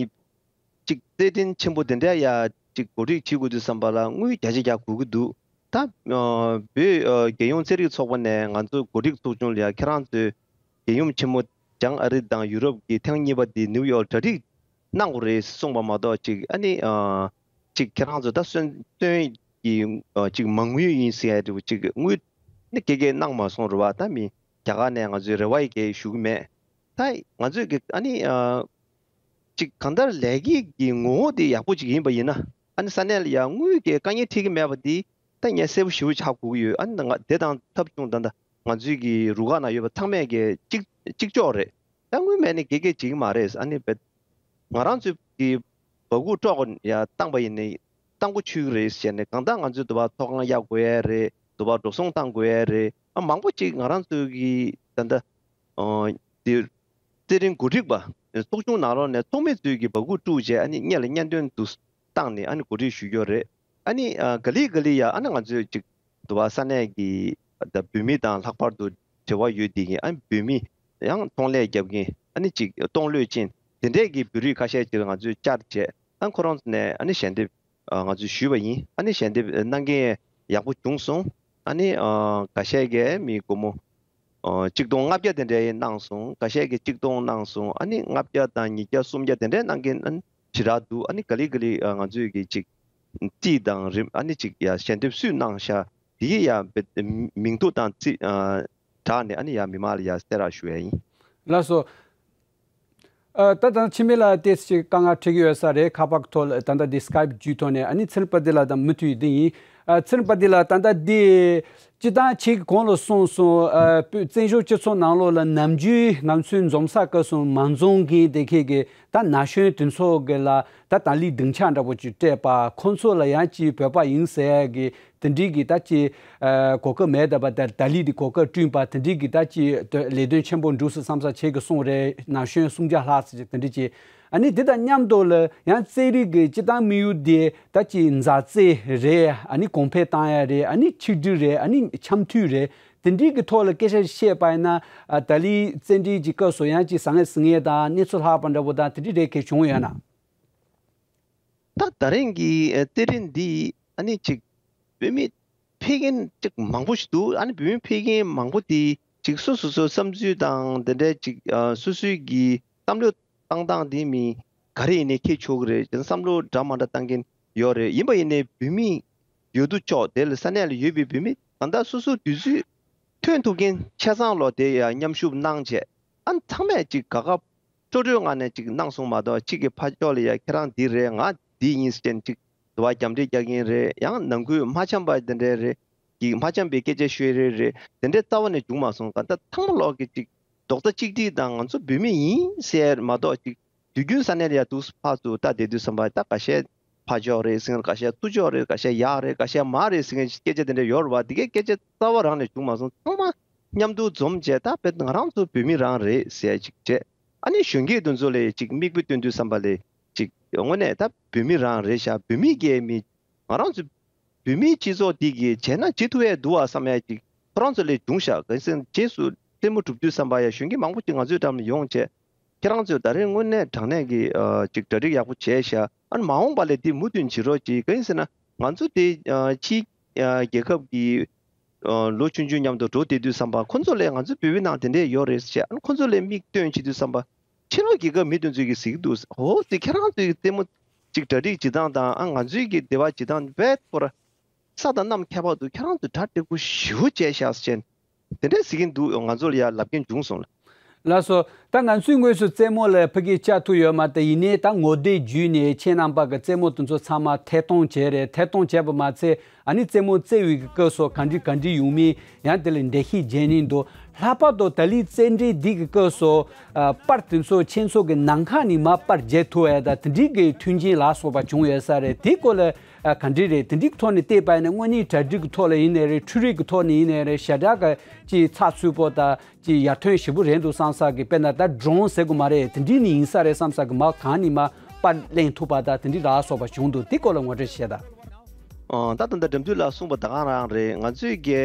གཅིག་རྩེད་འགྲན་ཆེན་པོ་དེ་འདྲ་ཡ་གཅིག་གོ་སྒྲིག་བྱེད་དགོས་དུས་ཙམ་པ་ལ་དངུལ་བརྒྱ་ཆ་བརྒྱ་དགོས་ཀྱི་འདུག་ད་ཨ་བོད་ཨ་རྒྱལ་ཡོངས་རྩེད་རིགས་ཚོགས་པ་ནས་ང་ཚོ་གོ་སྒྲིག་ཚོགས་ཆུང་ལ་ཡ་ཁྱེད་རང་ཚོའི་རྒྱལ་ཡུམ་ཆེན་མོ་བྱང་ཨ་རི་དང་ཡུ་རོབ་ཀྱི་ཐེངས་གཉིས་པ་དེ་ནིའུ་ཡོག་གྲ་སྒྲིག་གནང་དགོས་རེད་གསུངས་པ་མ་གཏོགས། གཅིག་ཨ་ནི་ཨ་གཅིག་ཁྱེད་རང་ཚོ་ད་སོན་སོན་གྱི་ཨ་གཅིག་མ་དངུལ་ཡིན་ཟེར་ཡ་འདྲ་བོ་གཅིག་དངུལ་ནི་སྐད་སྐད་གནང་མ་སོང་རེད་བ། ད་མི་རྒྱ་གར་ནས་ང་ཚོའི་རེ་བ་ཡི་གེ་ཞུ་གི་མེད། ད་ང་ཚོས་ཀྱི་ཨ་ནི་ཨ་གཅིག་གང་ལྟར་ལས་ཀའི་གི་ངོ་བོ་དེ་ཡག་པོ་ཅིག་ཡིན་པ་ཡིན་ན། ཨ་ནི་ས་གནས་ལ་ཡང་དངུལ་གྱི་དཀའ་ངལ་འཕྲད་ཀྱི་མེད་པ་དེ་ད་ངས་གསལ་པོ་ཞེ་པོ་ཆགས་དགོས་ཀྱི་ཡོད། ཨ་ནི་ང་དེ་དང་ཐབས་བྱུང་ད་ལྟ་ང་ཚོའི་གི་རུ་ཁག་ནང་ཡོད་པ་ཚང་མས་ཀྱི་གཅིག་གཅིག་ལྕོགས་རེད། ད་དངུལ་མེད་ནས་དགེ་རྒན་བྱེད་ཀྱི་མ་རེད། ཨ་ནི་བེད་ང་རང་ཚོའི་གི་སྦ་ཁུག་དཀྲོག་ཡ་བཏང་པ་ཡིན་ནའི་བཏང་པོ་ཆུད་ཀྱི་རེད་ཟེར་ནས། གང་ལྟར་ང་ཚོའི་དུ་བ་ཐོག་ཁང་གཡར་དགོས་ཡ་རེད། དུ་བ་འགྲོ་སོང་བཏང་དགོས་ཡ་རེད། ཨ་མང་པོ་ཅིག་ང་རང་ཚོའི་གི་ད་ལྟ་ཨ་དེ་རྩེད་རིགས་གོ་སྒྲིག་པ་ཚོགས་ཆུང་ནང་ལོགས་ནས་ཚོགས་མི་ཚོའི་གི་སྦ་ཁུག་དཀྲུགས་བྱས། ཨ་ནི་སྔོན་ལ་སྙན་ཐོན་དུ་བཏང་ནས་ཨ་ནི་གོ་སྒྲིག་ཞུ་རྒྱུ་རེད། ཨ་ནི་ཨ་ག་ལེ་ག་ལེ་ཡ་ཨ་ནི་ང་ཚོས་ཅིག་དུ་བ་ས་གནས་ཀྱི་ད་བོད་མི་དང་ལྷག་པར་དུ་འབྲེལ་བ་ཡོད་བསྡད་མཁན། ཨ་ནི་བོད་མི་ཡང་གཏོང་ལས་རྒྱབ་མཁན། ཨ་ནི་ཅིག་གཏོང་ལོས་ཅན་དེ་འདྲས་ཀྱི་བོད་རིགས་ཁ་ཤས་ཅིག་ལ་ང་ཚོས་བཅར་བྱས། ཨ་ཁོ་རང་ཚོ་ནས་ཨ་ནི་ཞལ་འདེབས་ཨ་ང་ཚོས་ཞུས་པ་ཡིན། ཨ་ནི་ཞལ་འདེབས་གནང་མཁན་ཡག་པོ་བྱུང་སོང་། ཨ་ནི་ཨ་འགའ་ཤས་ཀྱིས་མི་སྒོར་མོ་ཨ་གཅིག་སྟོང་ལྔ་བརྒྱ་དེ་འདྲའི་གནང་སོང་། འགའ་ཤས་ཀྱིས་གཅིག་སྟོང་གནང་སོང་། ཨ་ནི་ལྔ་བརྒྱ་དང་ཉིས་བརྒྱ་སུམ་བརྒྱ་དེ་འདྲའི་གནང་མཁན་ཨ་ནི་ཞེ་དྲག་འདུག་ཨ་ནི་ག་ལེ་ག་ལེ་ཨ་ང་ཚོས་ཀྱི་ཅིག་རྩིས་དང་རིམ་ཨ་ནི་ཅིག་ཡ་ཞལ་འདེབས་སུས་གནང་ཤག་དེ་གི་ཡ་བེད་མིང་ཐོ་དང་རྩིས་ཨ་དྲག་ནས་ཨ་ནི་ཡ་མི་མང་ལ་ཡ་གསལ་བསྒྲགས་ཞུ་ཡ་ཡིན། ལགས་སོ། ཨ་ད་ད་འཆི་མེད་ལགས་ཏོག་ཙམ་དཀའ་ངལ་འཕྲད་ཀྱི་ཡོད་ས་རེད། ཁ་པར་ཐོག་ལ་ད་ལྟ་འདི་སི་ཀའི་པི་བརྒྱུད་ཐོག་ནས། ཨ་ནི་ཚེ་རིང་དཔལ་ལྡན་ལགས་དང་མུ་མཐུད་འདི་ཡིན། ཨ་ཚེ་རིང་དཔལ་ལྡན་ལགས་ད་ལྟ་འདི་སྤྱིར་བཏང་ཁྱེད་ཀྱིས་གོང་ལ་གསུངས་སོང་། ཨ་བོད་བཙན་བྱོལ་སྤྱི་ཚོགས་ནང་ལོགས་ལ་ནམ་རྒྱུན་ང་ཚོའི་འཛོམས་ས་སྐབས་སུ་མ་འཛོམས་མཁན་དེ་ཁྱེད་ཀྱིས་ད་ན་གཞོན་དེ་ཚོ་གི་ལ་ད་ཏཱ་ལིའི་སྡིངས་ཆ་འདྲ་པོ་ཅིག་སྤྲད་པ། ཁོང་ཚོ་ལ་ཡང་ཅིག་བོད་པ་ཡིན་ཟེར་ཡ་གི་དེ་འདྲའི་གི་ད་ཅི་ཨ་གོ་སྐབས་མེད་ད་པ། ད་ཏཱ་ལི་དེ་གོ་སྐབས་བསྐྲུན་པ་དེ་འདྲའི་གི་ད་ཅི་ལས་དོན་ཆེན་པོ་འགྲུབ་སོང་བསམ་ས་ཁྱེད་ཀྱིས་གསུངས་རེད། ན་གཞོན་སུམ་བརྒྱ་ལྷག་ཙམ་ཅིག་དེ་འདྲ་ཅིག་ཨ་ནི་དེ་དང་མཉམ་དུ་ལ་ཡང་རྩེད་རིགས་ཀྱི་སྤྱིར་བཏང་དམིགས་ཡུལ་དེ་ད་ཅི་མཛའ་བརྩེ་རེད། ཨ་ནི་གོང་འཕེལ་བཏང་ཡ་རེད། ཨ་ནི་ཆིག་སྒྲིལ་རེད། ཨ་ནི་འཆམ་མཐུན་རེད། དེ་འདྲའི་གི་ཐོག་ལ་སྐད་ཆ་བཤད་པ་ཡིན་ན། ཨ་ཏཱ་ལིའི་རྩེད་འགྲན་གྱི་སྐབས་སུ་ཡང་ཅིག་ཟང་ངེ་ཟིང་ངེ་དང་གནས་ཚུལ་ལྷག་པ་འདྲ་པོ་དང་དེ་འདྲའི་རེ་གལ་བྱུང་ཡོད་ན། ད་ད་རིང་གི་ཨ་རྩེད་འགྲན་འདི་ཨ་ནི་ཅིག་བོད་མི་ཕེབས་མཁན་ཅིག་མང་པོ་ཞིག་འདུག་ཨ་ནི་བོད་མི་ཕེབས་མཁན་མང་པོ་དེ་ཅིག་སོ་སོ་སོའི་བསམ་ཚུལ་དང་དེ་འདྲའི་ཅིག་ཨ་སོ་སོའི་གི་བསམ་བློ་བཏང་སྟངས་དེ་མི་ག་རེ་ཡིན་ནའི་ཁྱེད་ཆོག་གི་རེད། བསམ་བློ་འདྲ་མ་འདྲ་བཏང་མཁན་ཡོད་རེད། ཡིན་པ་ཡིན་ནའི་བོད་མི་ཡོད་དོ་ཅོག་དེ་ལ་ས་གནས་ལ་ཡོད་པའི་བོད་མི་གང་ལྟར་སོ་སོའི་དུས་ཚོད་ཐོན་ཐུབ་མཁན་ཆ་ཚང་ལོག་དེ་ཡང་མཉམ་ཞུགས་གནང་བྱས། ཨ་ནི་ཚང་མས་ཅིག་དགའ་དགའ་སྤྲོ་སྤྲོའི་ངང་ནས་ཅིག་གནང་སོང་མ་གཏོགས། གཅིག་གིས་ཕར་ཕྱོགས་ལ་ཡ་ཁྱེད་རང་འདི་རེད། ང་འདི་ཡིན་ཟེར་ཅིག་དུ་བ་རྒྱབ་འདྲེ་རྒྱག་མཁན་རེད། ཡང་ནང་ཁུལ་མ་འཆམ་པ་དེ་འདྲ་རེད། ཀྱི་མ་འཆམ་པའི་སྐད་ཆ་ཤོད་རེ་རེ་དེ་འདྲ་རྩ་བ་ནས་བྱུང་མ་སོང་། གང་ལྟར་ཚང་མ་ལོག་གི་ཅིག་རྡོག་རྩ་གཅིག་སྒྲིལ་དང་ང་ཚོ་བོད་མི་ཡིན་ཟེར་མ་གཏོགས་ཅིག་ དུས་རྒྱུན་ས་གནས་ལ་ཡ་འདུག་ཕར་ཚུར་ལྟ་བསྡད་དུས་ཙམ་པ་ད་ཁ་ཤས་ཕར་ཕྱོགས་རེད་ཟེར་མཁན། ཁ་ཤས་ཚུར་ཕྱོགས་རེད། ཁ་ཤས་ཡར་རེད། ཁ་ཤས་མར་རེད་ཟེར་མཁན་སྐད་ཆ་དེ་འདྲ་ཡོད་རེད་བ། དེ་གའི་སྐད་ཆ་རྩ་བ་རང་ནས་བྱུང་མ་སོང་། ཚང་མ་མཉམ་དུ་འཛོམས་བྱས་ད་དཔེ་ང་རང་ཚོ་བོད་མི་རང་རེད་ཟེར་ཅིག་བྱས། ཨ་ནི་གཞོན་སྐྱེས་དེ་ཚོ་ལ་ཅིག་མིག་དཔེ་སྟོན་དུས་ཙམ་པ་ལ་ཅིག་དངོས་གནས་ད་བོད་མི་རང་རེད་ཤག་བོད་མི་སྐྱེ་མི་ང་རང་ཚོ་བོད་མིའི་སྤྱི་ཚོགས་འདི་གིས་བྱས་ན་བྱེད་ཐུབ་ཡས་འདུག་བ་བསམ་ཡས་ཅིག་ཁོ་རང་ཚོ་ལས་བྱུང་ཤག་གལ་སྲིད་རྗེས་སུ་རྩེད་མོ་གྲུབ་དུས་ཙམ་པ་ཡ་གཞོན་སྐྱེས་མང་པོ་ཅིག་ང་ཚོའི་འགྲམ་ལ་ཡོང་བྱས། ཁྱེད་རང་ཚོས་ད་རེས་དངོས་གནས་དྲང་གནས་ཀྱི་ཨ་ཅིག་གྲ་སྒྲིག་ཡག་པོ་བྱས་ཤག་ཨ་ནི་མ་འོངས་པ་ལས་འདི་མུ་མཐུད་བྱེད་རོགས་གྱིས། གང་ཡིན་ཟེར་ན་ང་ཚོ་དེ་ཨ་ཕྱིའི་ཨ་རྒྱལ་ཁབ་ཀྱི་ཨ་ལོ་ཆུང་ཆུང་མཉམ་དུ་འགྲོ་བསྡད་དུས་ཙམ་པ་ཁོ་ཚོ་ལས་ང་ཚོ་བོད་མི་ནང་དེ་འདྲས་ཡོད་རེད་ཟེར་བྱས། ཨ་ནི་ཁོ་ཚོ་ལས་མིག་སྟོན་བྱེད་དུས་ཙམ་པ་ཕྱི་ལོགས་རྒྱལ་ཁབ་མི་དེ་ཚོས་ཀྱིས་གཟིགས་འདུག་ཨོ་ཙི་ཁྱེད་རང་ཚོའི་རྩེད་མོ་ཅིག་གྲ་སྒྲིག་བྱེད་སྟངས་དང་ཨ་ང་ཚོའི་གི་སྡེ་བ་བྱེད་སྟངས་བས་ཁོ་ར་ས་དང་གནམ་ཁྱད་པར་འདུག་ཁྱེད་རང་ཚོ་གྲ་སྒྲིག་པོ་ཞེ་པོ་བྱས་ཤག་ཟེར་བྱས། དེ་འདྲས་ཟེར་གྱིན་འདུག་ང་ཚོ་ལ་ཡ་ལབ་མཁན་བྱུང་སོང་ལ། ལགས་སོ། ད་ང་ཚོས་དངོས་སུ་རྩེད་མོ་ལ་ཕ་གིར་བཅར་ཐུབ་ཡོད་མ་རེད། ཡིན་ནའི་ད་ངོ་དེབ་བརྒྱུད་ནས་ཁྱེད་རྣམ་པ་གི་རྩེད་མོ་དེ་ཚོ་ཚང་མ་ཐད་གཏོང་བྱས་རེད། ཐད་གཏོང་བྱས་པ་མ་ཚད་ཨ་ནི་རྩེད་མོ་རྩེ་བའི་གི་སྐབས་སུ་ག་འདྲ་ག་འདྲ་ཡོང་མིན་ཡང་དེ་ལ་འགྲེལ་བཤད་བྱས་ནས་འདུག་ལྷག་པར་དུ་ད་ལོའི་རྩེད་འགྲན་འདི་གི་སྐབས་སུ་ཨ་པར་དེ་ཚོ་ཁྱེད་ཚོ་གི་ནང་ཁང་ནས་མར་པར་རྒྱག་ཐུབ་ཡས་དང་དེ་འདྲའི་གི་མཐུན་རྐྱེན་ལ་སོགས་པ་བྱུང་ཡོད་ས་རེད། དེའི་སྐོར་ལ་ཨ་ག་འདྲ་རེད། དེ་འདྲའི་ཐོག་ནས་བལྟས་པ་ཡིན་ན་དངོས་གནས་གྲ་སྒྲིག་གི་ཐོག་ལ་ཡིན་ནའི་རེད། འཕྲུལ་རིག་གི་ཐོག་ནས་ཡིན་ནའི་རེད། ཞེ་དྲག་གི་ཅིག་ཚགས་ཚུད་པོ་དང་ཅིག་ཡར་ཐོན་ཞེ་པོ་རེད་འདུག་བསམ་ས་གི། དཔེར་ན་ད་ཌོ་རོན་ཟེར་དགོས་མ་རེད། དེ་འདྲའི་ནི་ཡིན་ས་རེད་བསམ་ས་གི་མར་གང་ནས་མར་པར་ལེན་ཐུབ་པ་དང་དེ་འདྲའི་ལ་སོགས་པ་བྱུང་འདུག་དེ་སྐོར་ལ་ངོ་སྤྲོད་བྱེད་དང་། ཨ་ད་ད་ལྟ་འགྲན་བསྡུར་ལ་གསུངས་པ་ད་ག་རང་རེད། ང་ཚོས་ཀྱི་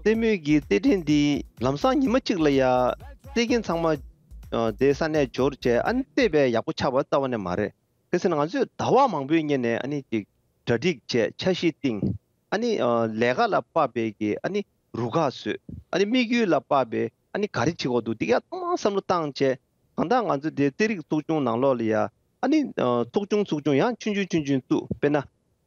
རྩེད་མོའི་གི་རྩེད་འགྲན་འདི་ལམ་སང་ཉི་མ་གཅིག་ལ་ཡ་རྩེད་མཁན་ཚང་མ་ཨ་དེ་ས་གནས་འབྱོར་བྱས་ཨ་ནི་རྩེད་པའི་ཡག་པོ་ཆགས་པ་རྩ་བ་ནས་མ་རེད། གལ་སྲིད་ང་ཚོས་ཟླ་བ་མང་པོའི་སྔོན་ནས་ཨ་ནི་ཅིག་གྲ་སྒྲིག་བྱས། འཆར་གཞི་བཏིང་། ཨ་ནི་ཨ་ལས་ཀ་ལ་དཔག་པའི་གི་ཨ་ནི་རུ་ཁག་བཟོས། ཨ་ནི་དམིགས་ཡུལ་ལ་དཔག་པའི་ཨ་ནི་ག་རེ་བྱེད་དགོས་འདུག་འདི་ག་ཚང་མ་བསམ་བློ་བཏང་བྱས། གང་ལྟར་ང་ཚོ་དེ་རྩེད་རིགས་ཚོགས་ཆུང་ནང་ལོགས་ལ་ཡ་ཨ་ནི་ཨ་ཚོགས་ཆུང་ཚོགས་ཆུང་ཡང་ཆུང་ཆུང་ཆུང་ཆུང་བཙུགས། དཔེར་ན་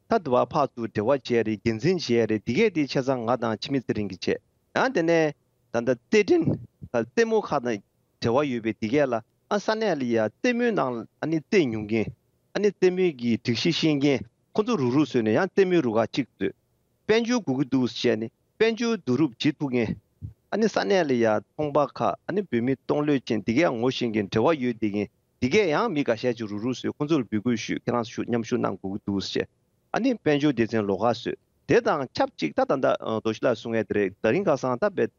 ད་དུ་བ་ཕར་ཚུར་འབྲེལ་བ་བྱས་རེད། འགན་འཛིན་བྱས་རེད། འདི་གས་དེ་ཆ་ཚང་ང་དང་འཆི་མེད་ཚེ་རིང་གིས་བྱས། ཡང་དེ་ནས་ད་ལྟ་རྩེད་འགྲན་ད་རྩེད་མོ་ཁག་དང་འབྲེལ་བ་ཡོད་པའི་འདི་གས་ལ་ཨ་ས་གནས་ལ་ཡ་རྩེད་མོའི་ནང་ཨ་ནི་རྩེད་མྱོང་མཁན། ཨ་ནི་རྩེད་མོའི་གི་སྒྲིག་གཞི་ཤེས་མཁན་ཁོ་ཚོ་རུག་རུག་བཟོས་ནས་ཡང་རྩེད་མོའི་རུ་ཁག་གཅིག་བཟོས། དཔལ་འབྱོར་དགོས་ཀྱི་འདུག་ཟེར་ནས་དཔལ་འབྱོར་བསྡུ་རུབ་བྱེད་ཐུབ་མཁན། ཨ་ནི་ས་གནས་ལ་ཡ་ཚོང་པ་ཁག་ཨ་ནི་བོད་མི་གཏོང་ལོས་ཅན་འདི་གས་ངོ་ཤེས་མཁན་འབྲེལ་བ་ཡོད་བསྡད་མཁན་འདི་གས་ཡང་མི་འགའ་ཤས་ཅིག་རུག་རུག་བཟོས། ཁོ་ཚོར་འབོད་སྐུལ་ཞུས། ཁྱེད་རང་ཚོ་མཉམ་ཞུགས་གནང་དགོས་ཀྱི་འདུག་ཟེར། ཨ་ནི་དཔལ་འབྱོར་སྡེ་ཚན་ལོགས་ཀ་བཟོས། དེ་དང་ཆབས་ཅིག་ད་ད་ལྟ་ཨ་རྡོ་ཞི་ལགས་གསུང་ཡས་དེ་རེད། ད་རིང་ཁ་སང་ད་བེད་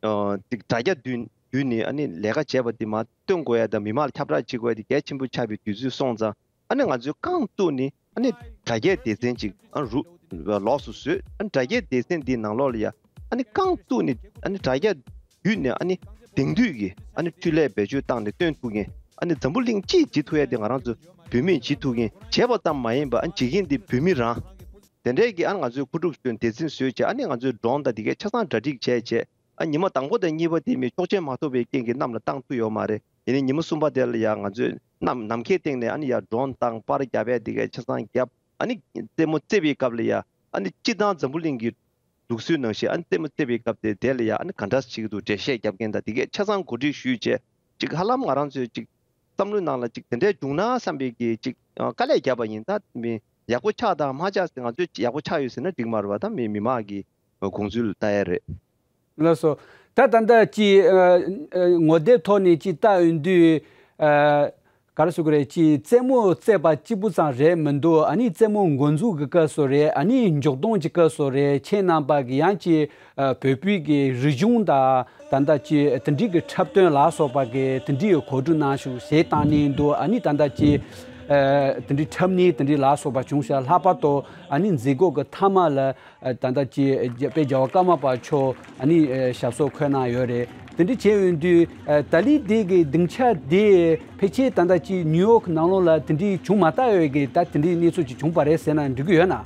ཨ་ཅིག་དྲ་རྒྱ་བརྒྱུད་བརྒྱུད་ནས་ཨ་ནི་ལས་ཀ་བྱས་པ་དེ་མར་སྟོན་དགོས་ཡ་དང་མི་མང་ལ་ཁྱབ་བསྒྲགས་བྱེད་དགོས་ཡ་དེ་གལ་ཆེན་པོ་ཆགས་པའི་དུས་ཚོད་སོང་ཙང་། ཨ་ནི་ང་ཚོས་རྐང་བཙུགས་ནས་ཨ་ནི་དྲ་རྒྱའི་སྡེ་ཚན་ཅིག་ཨ་རུ་ལོགས་སུ་བཟོས། ཨ་ནི་དྲ་རྒྱའི་སྡེ་ཚན་འདིའི་ནང་ལོགས་ལ་ཡ་ཨ་ནི་རྐང་བཙུགས་ནས་ཨ་ནི་དྲ་རྒྱ་བརྒྱུད་ནས་ཨ་ནི་དེང་དུས་ཀྱི་ཨ་ནི་འཕྲུལ་ལས་བེད་སྤྱོད་བཏང་ནས་སྟོན་ཐུབ་མཁན། ཨ་ནི་འཛམ་བུ་གླིང་སྤྱིས་བྱེད་ཐུབ་ཡ་དེ་ང་རང་ཚོ་བོད་མིས་བྱེད་ཐུབ་མཁན། བྱས་པ་ཙམ་མ་ཡིན་པ་ཨ་ནི་བྱེད་མཁན་དེ་བོད་མི་རང་། དེ་འདྲའི་གི་ཨ་ནི་ང་ཚོས་མཁོ་སྒྲུབ་བཟོས། སྡེ་ཚན་བཟོས་བྱས། ཨ་ནི་ང་ཚོས་ཌོ་རོན་དང་དེ་གའི་ཆ་ཚང་གྲ་སྒྲིག་བྱས་བྱས། ཨ་ཉི་མ་དང་པོ་དང་གཉིས་པ་དེ་མི་ཆོག་མཆན་མ་ཐོབ་པའི་རྐྱེན་གྱིས་གནམ་ལ་བཏང་ཐུབ་ཡོད་མ་རེད། ཡིན་ནའི་ཉི་མ་གསུམ་པ་དེ་ལ་ཡ་ང་ཚོས་གནམ་ནམ་མཁའི་སྟེང་ནས་ཨ་ནི་ཡ་ཌོ་རོན་བཏང་། པར་རྒྱབ་ཡ་དེ་གའི་ཆ་ཚང་བརྒྱབ། ཨ་ནི་རྩེད་མོ་རྩེ་བའི་སྐབས་ལ་ཡ་ཨ་ནི་སྤྱིར་བཏང་འཛམ་བུ་གླིང་གི་ལུགས་སྲོལ་ནང་བཞིན་ཨ་ནི་རྩེད་མོ་རྩེ་བའི་སྐབས་དེ་དེ་ལ་ཡ་ཨ་ནི་ག་འདྲ་བྱེད་ཀྱི་འདུག་འགྲེལ་བཤད་རྒྱབ་མཁན་དང་དེ་གའི་ཆ་ཚང་གོ་སྒྲིག་ཞུས་བྱས། ཅིག་ཧ་ལམ་ང་རང་ཚོའི་ཅིག་བསམ་བློའི་ནང་ལ་ཅིག་དེ་འདྲའི་བྱུང་ན་བསམ་པའི་གི་ཅིག་ཨ་དཀའ་ལས་བརྒྱབ་པ་ཡིན། ད་མི་ཡག་པོ་ཆགས་དང་མ་ཆགས་ཟེར། ང་ཚོས་ཡག་པོ་ཆགས་ཡོད་ཟེར་ན་འགྲིག་མ་རེད་པ། ད་མི་མི་མང་གི་དགོངས་ཚུལ་ལྟ་ཡ་རེད། ལགས་སོ། ད་ད་ལྟ་ཅིག་ཨ་ཨ་ངོ་དེབ་ཐོག་ནས་ཅིག་ལྟ་ཡོང་དུས་ཨ་ག་རེ་ཟེར་དགོས་རེད། ཅིག་རྩེད་མོ་རྩེ་བ་གཅིག་པུ་ཙམ་རེད་མི་འདུག་ཨ་ནི་རྩེད་མོ་འགོ་འཛུགས་ཀྱི་སྐབས་སུ་རེད། ཨ་ནི་མཇུག་སྡོམ་གྱི་སྐབས་སུ་རེད། ཁྱེད་རྣམ་པ་གི་ཡང་ཅིག་ཨ་བོད་པའི་གི་རིག་གཞུང་དང་ད་ལྟ་ཅིག་དེ་འདྲའི་གི་འཁྲབ་སྟོན་ལ་སོགས་པ་གི་དེ་འདྲའི་གི་གོ་སྒྲིག་གནང་ཞིང་གཞས་བཏང་ནས་འདུག་ཨ་ནི་ད་ལྟ་ཅིག་ཨ་དེ་འདྲའི་འཁྲབ་ནས་དེ་འདྲའི་ལ་སོགས་པ་བྱུང་ཤག་ལྷག་པར་དུ་ཨ་ནི་མཛད་སྒོ་གི་མཐའ་མ་ལ་ཨ་ད་ལྟ་ཅིག་དཔལ་རྒྱལ་བ་ཀརྨ་པ་མཆོག་ཨ་ནི་ཨ་ཞབས་སོར་འཁོད་གནང་ཡོད་རེད། དེ་འདྲ་བྱས་ཡོང་དུས་ཨ་ཏཱ་ལི་དེ་གི་སྡིངས་ཆ་དེ་ཕལ་ཆེར་ད་ལྟ་ཅིག་ནིའུ་ཡོག་ནང་ལོགས་ལ་དེ་འདྲའི་བྱུང་མ་བསྡད་ཡོད་གི། ད་དེ་འདྲའི་གནས་ཚུལ་ཅིག་བྱུང་པ་རེད་ཟེར་ན་འགྲིག་གི་ཡོད་ན།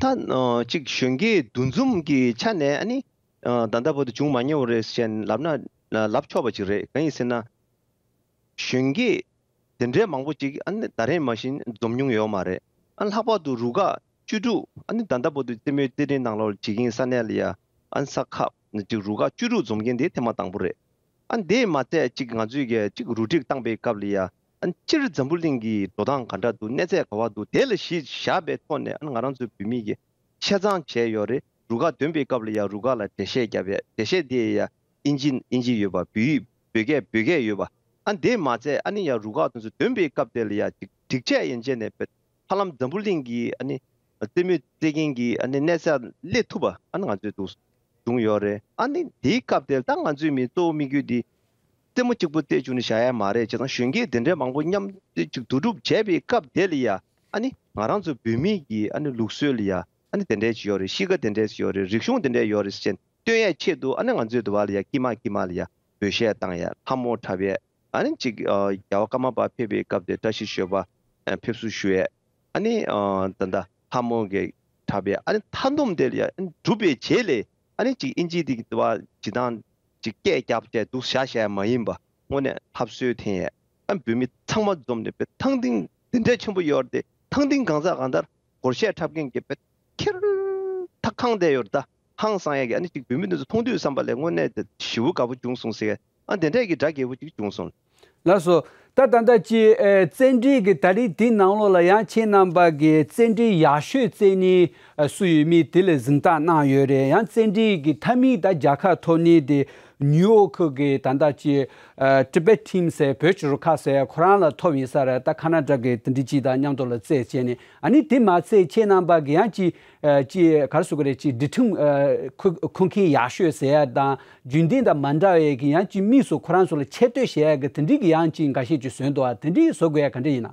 ད་ཨ་ཅིག་གཞོན་སྐྱེས་འདུ་འཛོམས་ཀྱི་ཆ་ནས་ཨ་ནི་ཨ་ད་ལྟ་བར་དུ་བྱུང་མ་མྱོང་བ་རེད་ཟེར་ལབ་ན་ལབ་ཆོག་པ་ཅིག་རེད། གང་ཡིན་ཟེར་ན། གཞོན་སྐྱེས་དེ་འདྲའི་མང་པོ་ཅིག་ཨ་ནི་ད་རེས་མ་བཞིན་འཛོམས་མྱོང་ཡོད་མ་རེད། ཨ་ནི་ལྷག་པར་དུ་རུ་ཁག་བཅུ་དྲུག་ཨ་ནི་ད་ལྟ་བར་དུ་རྩེད་མོའི་རྩེད་འགྲན་ནང་ལོགས་བྱེད་ཀྱིན་ས་གནས་ལ་ཡ་ཨ་ནི་ས་ཁག་ཅིག་རུ་ཁག་བཅུ་དྲུག་འཛོམས་མཁན་དེ་ཐེངས་མ་དང་པོ་རེད། ཨ་ནི་དེ་མ་ཚད་ཅིག་ང་ཚོས་ཀྱི་ཅིག་རུ་སྒྲིག་བཏང་པའི་སྐབས་ལ་ཡ་ཨ་ནི་སྤྱིར་འཛམ་བུ་གླིང་གི་འགྲོ་སྟངས་ག་འདྲ་འདུག་གནས་ཚད་ག་པར་འདུག་དེ་ལ་གཞི་བཞག་པའི་ཐོག་ནས་ཨ་ནི་ང་རང་ཚོའི་བོད་མི་གི་ཆ་ཚང་བྱས་ཡོད་རེད། རུ་ཁག་འདོན་པའི་སྐབས་ལ་ཡང་རུ་ཁག་ལ་འགྲེལ་བཤད་རྒྱབ་ཡ། འགྲེལ་བཤད་དེ་ཡ་ཨིན་ཇི་ཨིན་ཇི་ཡོད་པ། བོད་ཡིག་བོད་སྐད་བོད་སྐད་ཡོད་པ། ཨ་དེ་མ་ཚད་ཨ་ནི་ཡ་རུ་ཁག་དེ་ཚོ་འདོན་པའི་སྐབས་དེ་ལ་ཡ་ཅིག་སྒྲིག་ཆས་ཡན་ཆད་ནས་ཧ་ལམ་འཛམ་བུ་གླིང་གི་ཨ་ནི་རྩེད་མོ་རྩེད་མཁན་གྱི་ཨ་ནི་གནས་ས་སླེབས་ཐུབ་པ་ཨ་ནི་ང་ཚོས་འདུག་བྱུང་ཡོད་རེད། ཨ་ནི་དེའི་སྐབས་དེར་ད་ང་ཚོའི་མི་གཙོ་བོ་དམིགས་ཡུལ་འདི་རྩེད་མོ་གཅིག་པུ་རྩེད་བཅུག་ནས་བཞག་ཡ་མ་རེད། བྱས་ཙང་གཞོན་སྐྱེས་དེ་འདྲའི་མང་པོ་མཉམ་དུ་ཅིག་བསྡུ་སྒྲུབ་བྱས་པའི་སྐབས་དེ་ལ་ཡ་ཨ་ནི་ང་རང་ཚོ་བོད་མི་གི་ཨ་ནི་ལུགས་སྲོལ་ལ་ཡ་ཨ་ནི་དེ་འདྲས་ཅིག་ཡོད་རེད། གཤིས་ཀ་དེ་འདྲས་ཅིག་ཡོད་རེད། རིག་གཞུང་དེ་འདྲས་ཡོད་རེད་ཟེར་བྱས་སྟོན་ཡས་ཆེད་དུ་ཨ་ནི་ང་ཚོའི་འདི་བ་ལ་ཡ་དཀྱིལ་མ་དཀྱིལ་མ་ལ་ཡ་འབོད་གཞས་བཏང་ཡས། ལྷ་མོ་འཁྲབ་ཡས། ཨ་ནི་ཅིག་ཨ་རྒྱལ་བ་ཀརྨ་པ་ཕེབས་པའི་སྐབས་དེ་བཀྲ་ཤིས་ཞོལ་པ་ཨ་ཕེབས་བསུ་ཞུ་ཡས། ཨ་ནི་ཨ་ད་ལྟ་ལྷ་མོ་གི་འཁྲབ་ཡས། ཨ་ནི་མཐའ་སྡོམ་དེ་ལ་ཡ་ཨ་ནི་གྲུབ་པའི་རྗེས་ལ་ཨ་ནི་ཅིག་ཨིན་ཇི་དེ་གི་འདི་བ་ཇི་ལྟར་ཅིག་སྐད་རྒྱབ་བྱས་འདུག་བཞག་བཞག་མ་ཡིན་པ་དངོས་གནས་ལྷ་གསོལ་འཐེན་ཡས། ཨ་བོད་མི་ཚང་མ་འཛོམས་ནས་པའི་ཐང་སྟེང་དེ་འདྲས་ཆེན་པོ་ཡོད་རེད་དེ། ཐང་སྟེང་གང་ཟག་གང་ལྟར་སྒོར་གཞས་འཁྲབ་མཁན་གྱི་པའི་ཁེར་ཐག་ཁང་བསྡད་ཡོད་རེད། ད་ཧང་སང་ཡས་ཀྱི་ཨ་ནི་ཅིག་བོད་མི་འདི་ཚོ་མཐོང་དུས་བསམ་པ་ལས་དངོས་གནས་དེ་ཞེ་པོ་དགའ་པོ་བྱུང་སོང་ཟེར། ཨ་དེ་འདྲས་ཀྱི་སྒྲ་རྒྱས་པོ་ཅིག་བྱུང་སོང་། ལགས་སོ། ད་ད་ལྟ་ཅི་ཨེ་རྩེད་འགྲན་གྱི་ད་རེས་འདི་ནང་ལོགས་ལ་ཡང་ཁྱེད་རྣམ་པ་གི་རྩེད་འགྲན་ཡག་ཤོས་རྩེ་མཁན་ཨ་སུ་ཡོད་མེད་དེ་ལ་གཟེངས་རྟགས་གནང་ཡོད་རེད། ཡང་རྩེད་འགྲན་གྱི་མཐའ་མའི་ད་རྒྱལ་ཁ་ཐོབ་མཁན་དེ་ནིའུ་ཡོག་གི་ད་ལྟ་ཅི་ཨ་Tibet Team ཟེར་བོད་ཀྱི་རུ་ཁག་ཟེར་ཁོ་རང་ལ་ཐོབ་ཡིན་ས་རེད། ད་ཁ་ན་ཌ་གི་དེ་འདྲ་ཅིག་དང་མཉམ་དུ་ལ་རྩེད་བྱས་ནས། ཨ་ནི་དེ་མ་ཚད་ཁྱེད་རྣམ་པ་གི་ཡང་ཅི་ཨ་ཅི་ག་རེ་ཟེར་དགོས་རེད། ཅི་སྒྲིག་ཁྲིམས་ཨ་འཁུར་འཁུར་མཁན་ཡག་ཤོས་ཟེར་ཡ་དང་རྒྱུན་ལྡན་དང་མ་འདྲ་བའི་གི་ཡང་ཅི་དམིགས་སུ་ཁོ་རང་ཚོ་ལ་ཆེ་བསྟོད་བྱེད་ཡ་གི་དེ་འདྲའི་གི་ཡང་ཅི་འགའ་ཤས་ཅིག་བཟོས་འདུག་ཨ་དེ་འདྲའི་བཟོ་དགོས་ཡ་ག་འདྲ་ཡིན་ན།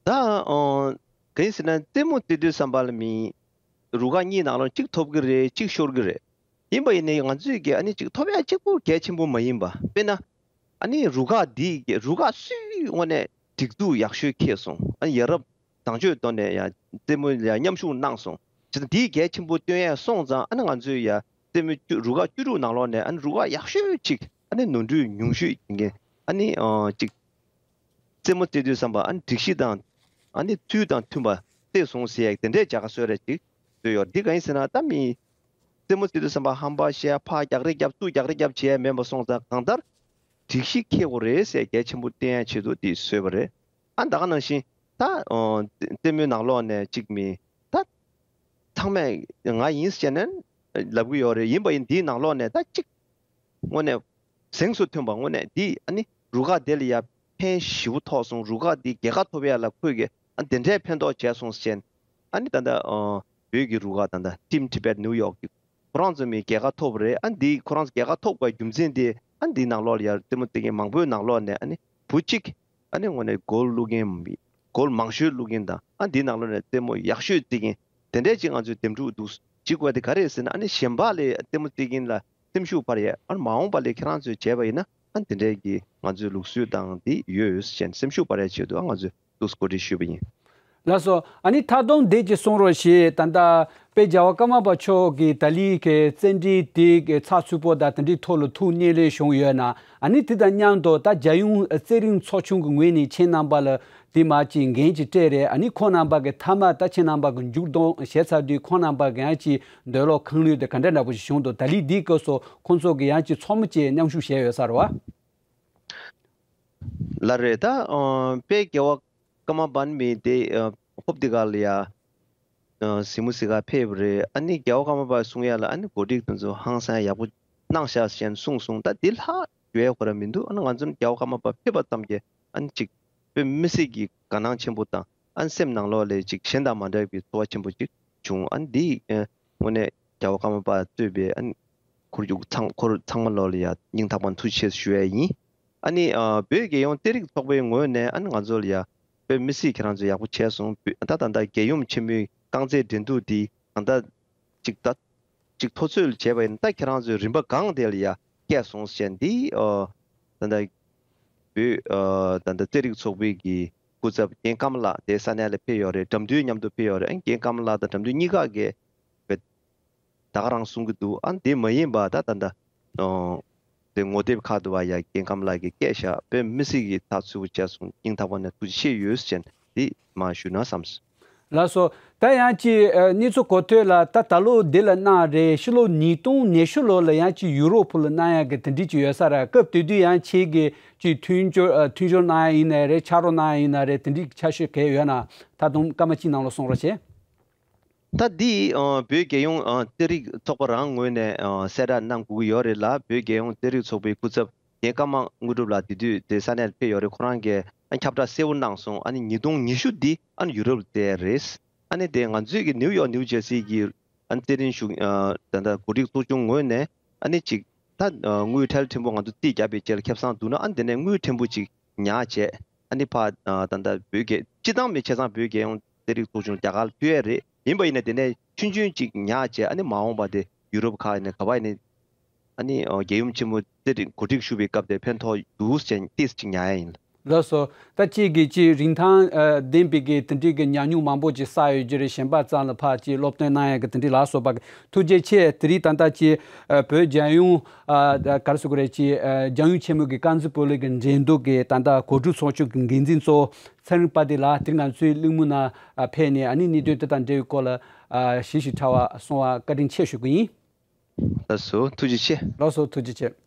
ད་ཨང་གང་ཡིན་ཟེར་ན་རྩེད་མོ་རྩེ་དུས་བསམ་པ་ལ་མི་རུ་ཁག་གཉིས་ནང་ལོགས་གཅིག་ཐོབ་གི་རེད། གཅིག་ཤོར་གི་རེད། ཡིན་པ་ཡིན་ནའི་ང་ཚོས་ཀྱི་ཨ་ནི་གཅིག་ཐོབ་ཡ་གཅིག་པོ་གལ་ཆེན་པོ་མ་ཡིན་པ། དཔེར་ན་ཨ་ནི་རུ་ཁག་འདི་གི་རུ་ཁག་སུའི་དངོས་གནས་སྒྲིག་འཛུགས་ཡག་ཤོས་འཁེལ་སོང་། ཨ་ནི་ཡ་རབས་བཟང་སྤྱོད་ཐོག་ནས་ཡ་རྩེད་མོ་ལ་མཉམ་ཞུགས་གནང་སོང་། བྱས་ཙང་འདིའི་གལ་ཆེན་པོ་སྟོན་ཡས་སོང་ཙང་ཨ་ནི་ང་ཚོས་ཡ་རྩེད་མོ་བཅུ་རུ་ཁག་བཅུ་དྲུག་ནང་ལོགས་ནས་ཨ་ནི་རུ་ཁག་ཡག་ཤོས་གཅིག་ཨ་ནི་ནོར་འཁྲུལ་ཉུང་ཤོས་ཡིན་མཁན་ཨ་ནི་ཨ་གཅིག་རྩེད་མོ་རྩེ་དུས་བསམ་པ་ཨ་ནི་སྒྲིག་གཞི་དང་ཨ་ནི་ཚུལ་དང་མཐུན་པ་རྩེས་སོང་ཟེར་ཡག་དེ་འདྲའི་བྱ་དགའ་གསོལ་རས་ཅིག་བཟོས་ཡོད། འདི་གང་ཡིན་ཟེར་ན་ད་མི་རྩེད་མོ་རྩེ་དུས་བསམ་པ་ཧམ་པ་བཤད་ཕར་རྒྱག་རེས་རྒྱབ་ཚུར་རྒྱག་རེས་རྒྱབ་བྱས་མེད་པ་སོང་ཙང་གང་ལྟར་སྒྲིག་གཞི་འཁེལ་དགོས་རེད་ཟེར་གལ་ཆེན་པོ་བསྟན་ཡ་ཆེད་དུ་འདི་བཟོས་པ་རེད། ཨ་ད་ག་ནང་བཞིན་ད་རྩེད་མོའི་ནང་ལོགས་ནས་གཅིག་མི་ད་ཚང་མས་ང་ཡིན་ཟེར་ནས་ལབ་གི་ཡོད་རེད། ཡིན་པ་ཡིན་འདིའི་ནང་ལོགས་ནས་ད་གཅིག་དངོས་གནས་གཟེངས་སུ་ཐོན་པ་དངོས་གནས་འདི་ཨ་ནི་རུ་ཁག་དེ་ལ་ཡ་ཕན་ཞེ་པོ་ཐོགས་སོང་། རུ་ཁག་འདི་རྒྱལ་ཁ་ཐོབ་ཡ་ལ་ཁོས་ཀྱི་ཨ་དེ་འདྲའི་ཕན་ཐོགས་བྱས་སོང་ཟེར་ནས། ཨ་ནི་ད་ལྟ་ཨ་བོད་ཀྱི་རུ་ཁག་ད་ལྟ་Team Tibet New York་གི་ཁོ་རང་ཚོ་མི་རྒྱལ་ཁ་ཐོབ་པ་རེད། ཨ་འདི་ཁོ་རང་ཚོ་རྒྱལ་ཁ་ཐོབ་པའི་རྒྱུ་མཚན་དེ་ཨ་འདིའི་ནང་ལོགས་ལ་ཡ་རྩེད་མོ་རྩེ་མཁན་མང་པོའི་ནང་ལོགས་ནས་ཨ་ནི་བུ་གཅིག་ཨ་ནི་དངོས་གནས་གོལ་བླུག་མཁན་གོལ་མང་ཤོས་བླུག་མཁན་དང་ཨ་འདིའི་ནང་ལོགས་ནས་རྩེད་མོ་ཡག་ཤོས་རྩེ་མཁན་དེ་འདྲས་ཅིག་ང་ཚོས་འདེམས་སྒྲུག་འདུག་བྱེད་དགོས་དེ་ག་རེ་རེད་ཟེར་ན། ཨ་ནི་གཞན་པ་ལས་རྩེད་མོ་རྩེ་མཁན་ལ་སེམས་ཤུགས་སྤར་ཡས། ཨ་ནི་མ་འོངས་པ་ལས་ཁྱེད་རང་ཚོས་བྱས་པ་ཡིན་ན་ཨ་དེ་འདྲས་ཀྱི་ང་ཚོའི་ལུགས་སྲོལ་དང་དེ་ཡོད་ཟེར་ནས་སེམས་ཤུགས་སྤར་ཡས་ཆེད་དུ་ཨ་ང་ཚོས་འདུག་གོ་སྒྲིག་ཞུས་པ་ཡིན། ལགས་སོ། ཨ་ནི་མཐའ་སྡོམ་དེ་ཅིག་གསུང་རོགས་ཞེས། ད་ལྟ་དཔལ་རྒྱལ་བ་ཀརྨ་པ་མཆོག་གིས་ད་ལི་གི་རྩེད་འགྲན་དེ་གི་ཚགས་ཚུད་པོ་དང་དེ་འདྲའི་ཐོག་ལ་ཐུགས་མཉེས་ལས་བྱུང་ཡོད་ན། ཨ་ནི་དེ་དང་མཉམ་དུ་ད་རྒྱལ་ཡོངས་རྩེད་རིགས་ཚོགས་ཆུང་གི་ངོས་ནས་ཁྱེད་རྣམ་པ་ལ་དེ་མ་ཅིག་འགན་ཅིག་སྤྲད་རེད། ཨ་ནི་ཁོང་རྣམ་པ་གི་མཐའ་མ་ད་ཁྱེད་རྣམ་པ་གི་མཇུག་སྡོམ་བྱས་ཚར་དུས་ཁོང་རྣམ་པ་གི་ཡང་ཅིག་འདོད་བློ་ཁུངས་ལུང་དེ་ག་འདྲ་འདྲ་པོ་ཞིག་བྱུང་འདུག་ད་ལི་འདིའི་སྐབས་སུ་ཁོང་ཚོ་གི་ཡང་ཅིག་ཚོགས་མི་བཅས་མཉམ་ཞུགས་བྱས་ཡོད་ས་རེད་བ། ལགས་རེད། ད་ཨ་དཔལ་རྒྱལ་བ་ཀརྨ་པ་ནི་མི་དེ་ཨ་ཧོབ་དེ་ག་ལ་ཡ་ཨ་གཟིགས་མོ་གཟིགས་ག་ཕེབས་པ་རེད། ཨ་ནི་རྒྱལ་བ་ཀརྨ་པ་གསུང་ཡ་ལ་ཨ་ནི་གོ་སྒྲིག་དེ་ཚོ་ཧང་སང་ཡག་པོ་གནང་ཤག་ཞེས་གསུངས་སོང་། ད་དེ་ལྷག་ཡོད་ཁོ་ར་མི་འདུག་ཨ་ནི་ང་ཚོ་ནི་རྒྱལ་བ་ཀརྨ་པ་ཕེབས་པ་ཙམ་གྱིས་ཨ་ནི་ཅིག་དཔེ་མི་སྲིད་ཀྱི་དགའ་སྣང་ཆེན་པོ་དང་ཨ་ནི་སེམས་ནང་ལོགས་ལ་ཅིག་གཞན་དང་མ་འདྲ་བའི་ཚོར་བ་ཆེན་པོ་ཅིག་བྱུང་། ཨ་ནི་འདི་ཨ་དངོས་གནས་རྒྱལ་བ་ཀརྨ་པ་གཙོས་པའི་ཨ་ནི་ཁོར་ཡུག་ཚང་ཁོར་ཚང་མ་ལོག་ལ་ཡ་སྙིང་ཐག་པ་ནས་ཐུགས་རྗེ་ཆེ་ཞུ་ཡ་ཡིན། ཨ་ནི་ཨ་བོད་རྒྱལ་ཡོངས་རྩེད་རིགས་ཚོགས་པའི་ངོས་ནས་ཨ་ནི་ང་ཚོ་ལ་ཡ་དཔེ་མི་སྲིད་ཁྱེད་རང་ཚོ་ཡག་པོ་བྱས་སོང་། བོད་ད་ད་ལྟ་རྒྱལ་ཡུམ་ཆེན་མོའི་རྐང་རྩེད་འགྲན་བསྡུར་འདི་ད་ལྟ་ཅིག་ད་ཅིག་མཐོ་ཚད་ལ་བྱས་པ་ཡིན་ན་ད་ཁྱེད་རང་ཚོའི་རིམ་པ་སྒང་དེ་ལ་ཡ་བསྐྱལ་སོང་ཟེར་འདི་ཨ་ད་ལྟ་བོད་ཨ་ད་ལྟ་རྩེད་རིགས་ཚོགས་པའི་གི་སྐུ་ཚབ་རྒན་ཀརྨ་ལགས་དེ་ས་གནས་ལ་ཕེབས་ཡོད་རེད། དགྲ་འདུལ་མཉམ་དུ་ཕེབས་ཡོད་རེད། ཨ་རྒན་ཀརྨ་ལགས་དང་དགྲ་འདུལ་གཉིས་ཀ་གི་བོད་ད་ག་རང་གསུང་གི་འདུག་ཨ་འདི་མ་ཡིན་པ་ད་ད་ད་ཨོ་དེ་ངོ་དེབ་ཁག་ཏུ་བ་ཡ་རྒན་ཀརྨ་ལགས་ཀྱིས་བསྐྱལ་བཞག་དཔེ་མི་སྲིད་ཀྱི་ཐག་ཚུད་པོ་བྱས་སོང་། སྙིང་ཐག་པ་ནས་ཐུགས་རྗེ་ཆེ་ཡོད་ཟེར་འདི་མ་ཞུ་ན་བསམས། ལགས་སོ། ད་ཡང་ཅིག་ཨ་གནས་ཚུལ་གོ་ཐོས་ལ་ད་ད་ལོ་འདི་ལ་གནང་རེད། ཕྱི་ལོ་ཉིས་སྟོང་ཉི་ཤུ་ལོ་ལ་ཡང་ཅིག་ཡུ་རོབ་ལ་གནང་ཡ་གི་དེ་འདྲི་ཅིག་ཡོད་ས་རེད། སྐབས་དེ་དུས་ཡང་ཁྱེད་ཀྱིས་ཅིག་མཐུན་སྦྱོར་ཨ་མཐུན་སྦྱོར་གནང་ཡ་ཡིན་ན་རེད། ཕྱག་རོགས་གནང་ཡ་ཡིན་ན་རེད། དེ་འདྲི་ཆ་ཤས་གལ་ཡོད་ན་ད་དུང་སྐར་མ་གཅིག་ནང་ལ་གསུང་རོགས་བྱེད། ད་འདི་ཨ་བོད་རྒྱལ་ཡོངས་ཨ་རྩེད་རིགས་ཚོགས་པ་རང་ངོས་ནས་ཨ་གསལ་བསྒྲགས་གནང་དགོས་ཀྱི་ཡོད་རེད་ལ། བོད་རྒྱལ་ཡོངས་རྩེད་རིགས་ཚོགས་པའི་སྐུ་ཚབ་ རྒན་ཀརྨ་དངོས་གྲུབ་ལགས་དེ་དུས་དེ་ས་གནས་ཕེབས་ཡོད་རེད། ཁོ་རང་གིས་ཨ་ཁྱབ་བསྒྲགས་གསལ་བོ་གནང་སོང་། ཨ་ནི་ཉིས་སྟོང་ཉི་ཤུ་འདི་ཨ་ནི་ཡུ་རོབ་ལ་བསྡད་རེད། ཨ་ནི་དེ་ང་ཚོའི་གི་ནིའུ་ཡོག་ནིའུ་ཇར་སི་གི་ཨ་ནི་རྩེད་རིགས་ཞུ་ཨ་ད་ལྟ་གོ་སྒྲིག་ཚོགས་ཆུང་ངོས་ནས་ཨ་ནི་ཅིག་ད་ཨ་དངུལ་ཁྲལ་ཕྲན་བུ་ང་ཚོ་རྩིས་བརྒྱབ་པའི་རྗེས་ལ་ཁེ་བཟང་འདུག་ན་ཨ་ནི་དེ་ནས་དངུལ་ཕྲན་བུ་ཅིག་ཉར་བྱས། ཨ་ནི་ཕ་ཨ་ད་ལྟ་བོད་རྒྱལ་སྤྱི་བཏང་མི་བྱས་ཙང་བོད་རྒྱལ་ཡོངས་རྩེད་རིགས་ཚོགས་ཆུང་རྒྱ་གར་ལ་ཕུལ་ཡས་རེད། ཡིན་པ་ཡིན་ན་དེ་ནས་ཆུང་ཆུང་ཅིག་ཉར་བྱས། ཨ་ནི་མ་འོངས་པ་དེ་ཡུ་རོབ་ཁག་ཡིན་ན་ག་པར་ཡིན་ན་ཨ་ནི་ཨོ་རྒྱལ་ཡུམ་ཆེན་མོ་རྩེད་རིགས་གོ་སྒྲིག་ཞུ་བའི་སྐབས་དེ་ཕན་ཐོགས་འདུག་ཅེས་ཏིས་ཅིག་ཉར་ཡ་ཡིན། ལགས་སོ། ད་ཁྱེད་ཀྱིས་ཅིག་རིན་ཐང་ཨ་ལྡན་པའི་གི་དེ་འདྲའི་གི་ཉམས་མྱོང་མང་པོ་ཅིག་བསགས་ཡོད་རྒྱུ་རེད། གཞན་པ་ཚང་ལ་ཕར་ཅིག་སློབ་སྟོན་གནང་ཡ་གི་དེ་འདྲའི་ལ་སོགས་པ་ཐུགས་རྗེ་ཆེ། དེ་རིང་ད་ལྟ་ཅིག་ཨ་བོད་རྒྱལ་ཡོངས་ཨ་ག་རེ་ཟེར་དགོས་རེད། ཅིག་ཨ་རྒྱལ་ཡུམ་ཆེན་མོ་གི་དཀར་མཛེས་སྤོ་ལོ་གི་འགྲན་བསྡུར་གི་ད་ལྟ་གོ་སྒྲིག་ཚོགས་ཆུང་གི་འགན་འཛིན་གཙོ་བོ་ཚེ་རིང་དཔལ་ལྡན་ལགས་དེ་རིང་ང་ཚོའི་གླེང་མོལ་ནང་ཨ་ཕེབས་ནས་ཨ་ནི་གནད་དོན་དེ་དང་འབྲེལ་བའི་སྐོར་ལ་ཨ་ཞིབ་ཞིབ་ཕྲ་བ་གསུངས་པར་བཀའ་དྲིན་ཆེ་ཞུ་གི་ཡིན། ལགས་སོ། ཐུགས་རྗེ་ཆེ། ལགས་སོ། ཐུགས་རྗེ་ཆེ།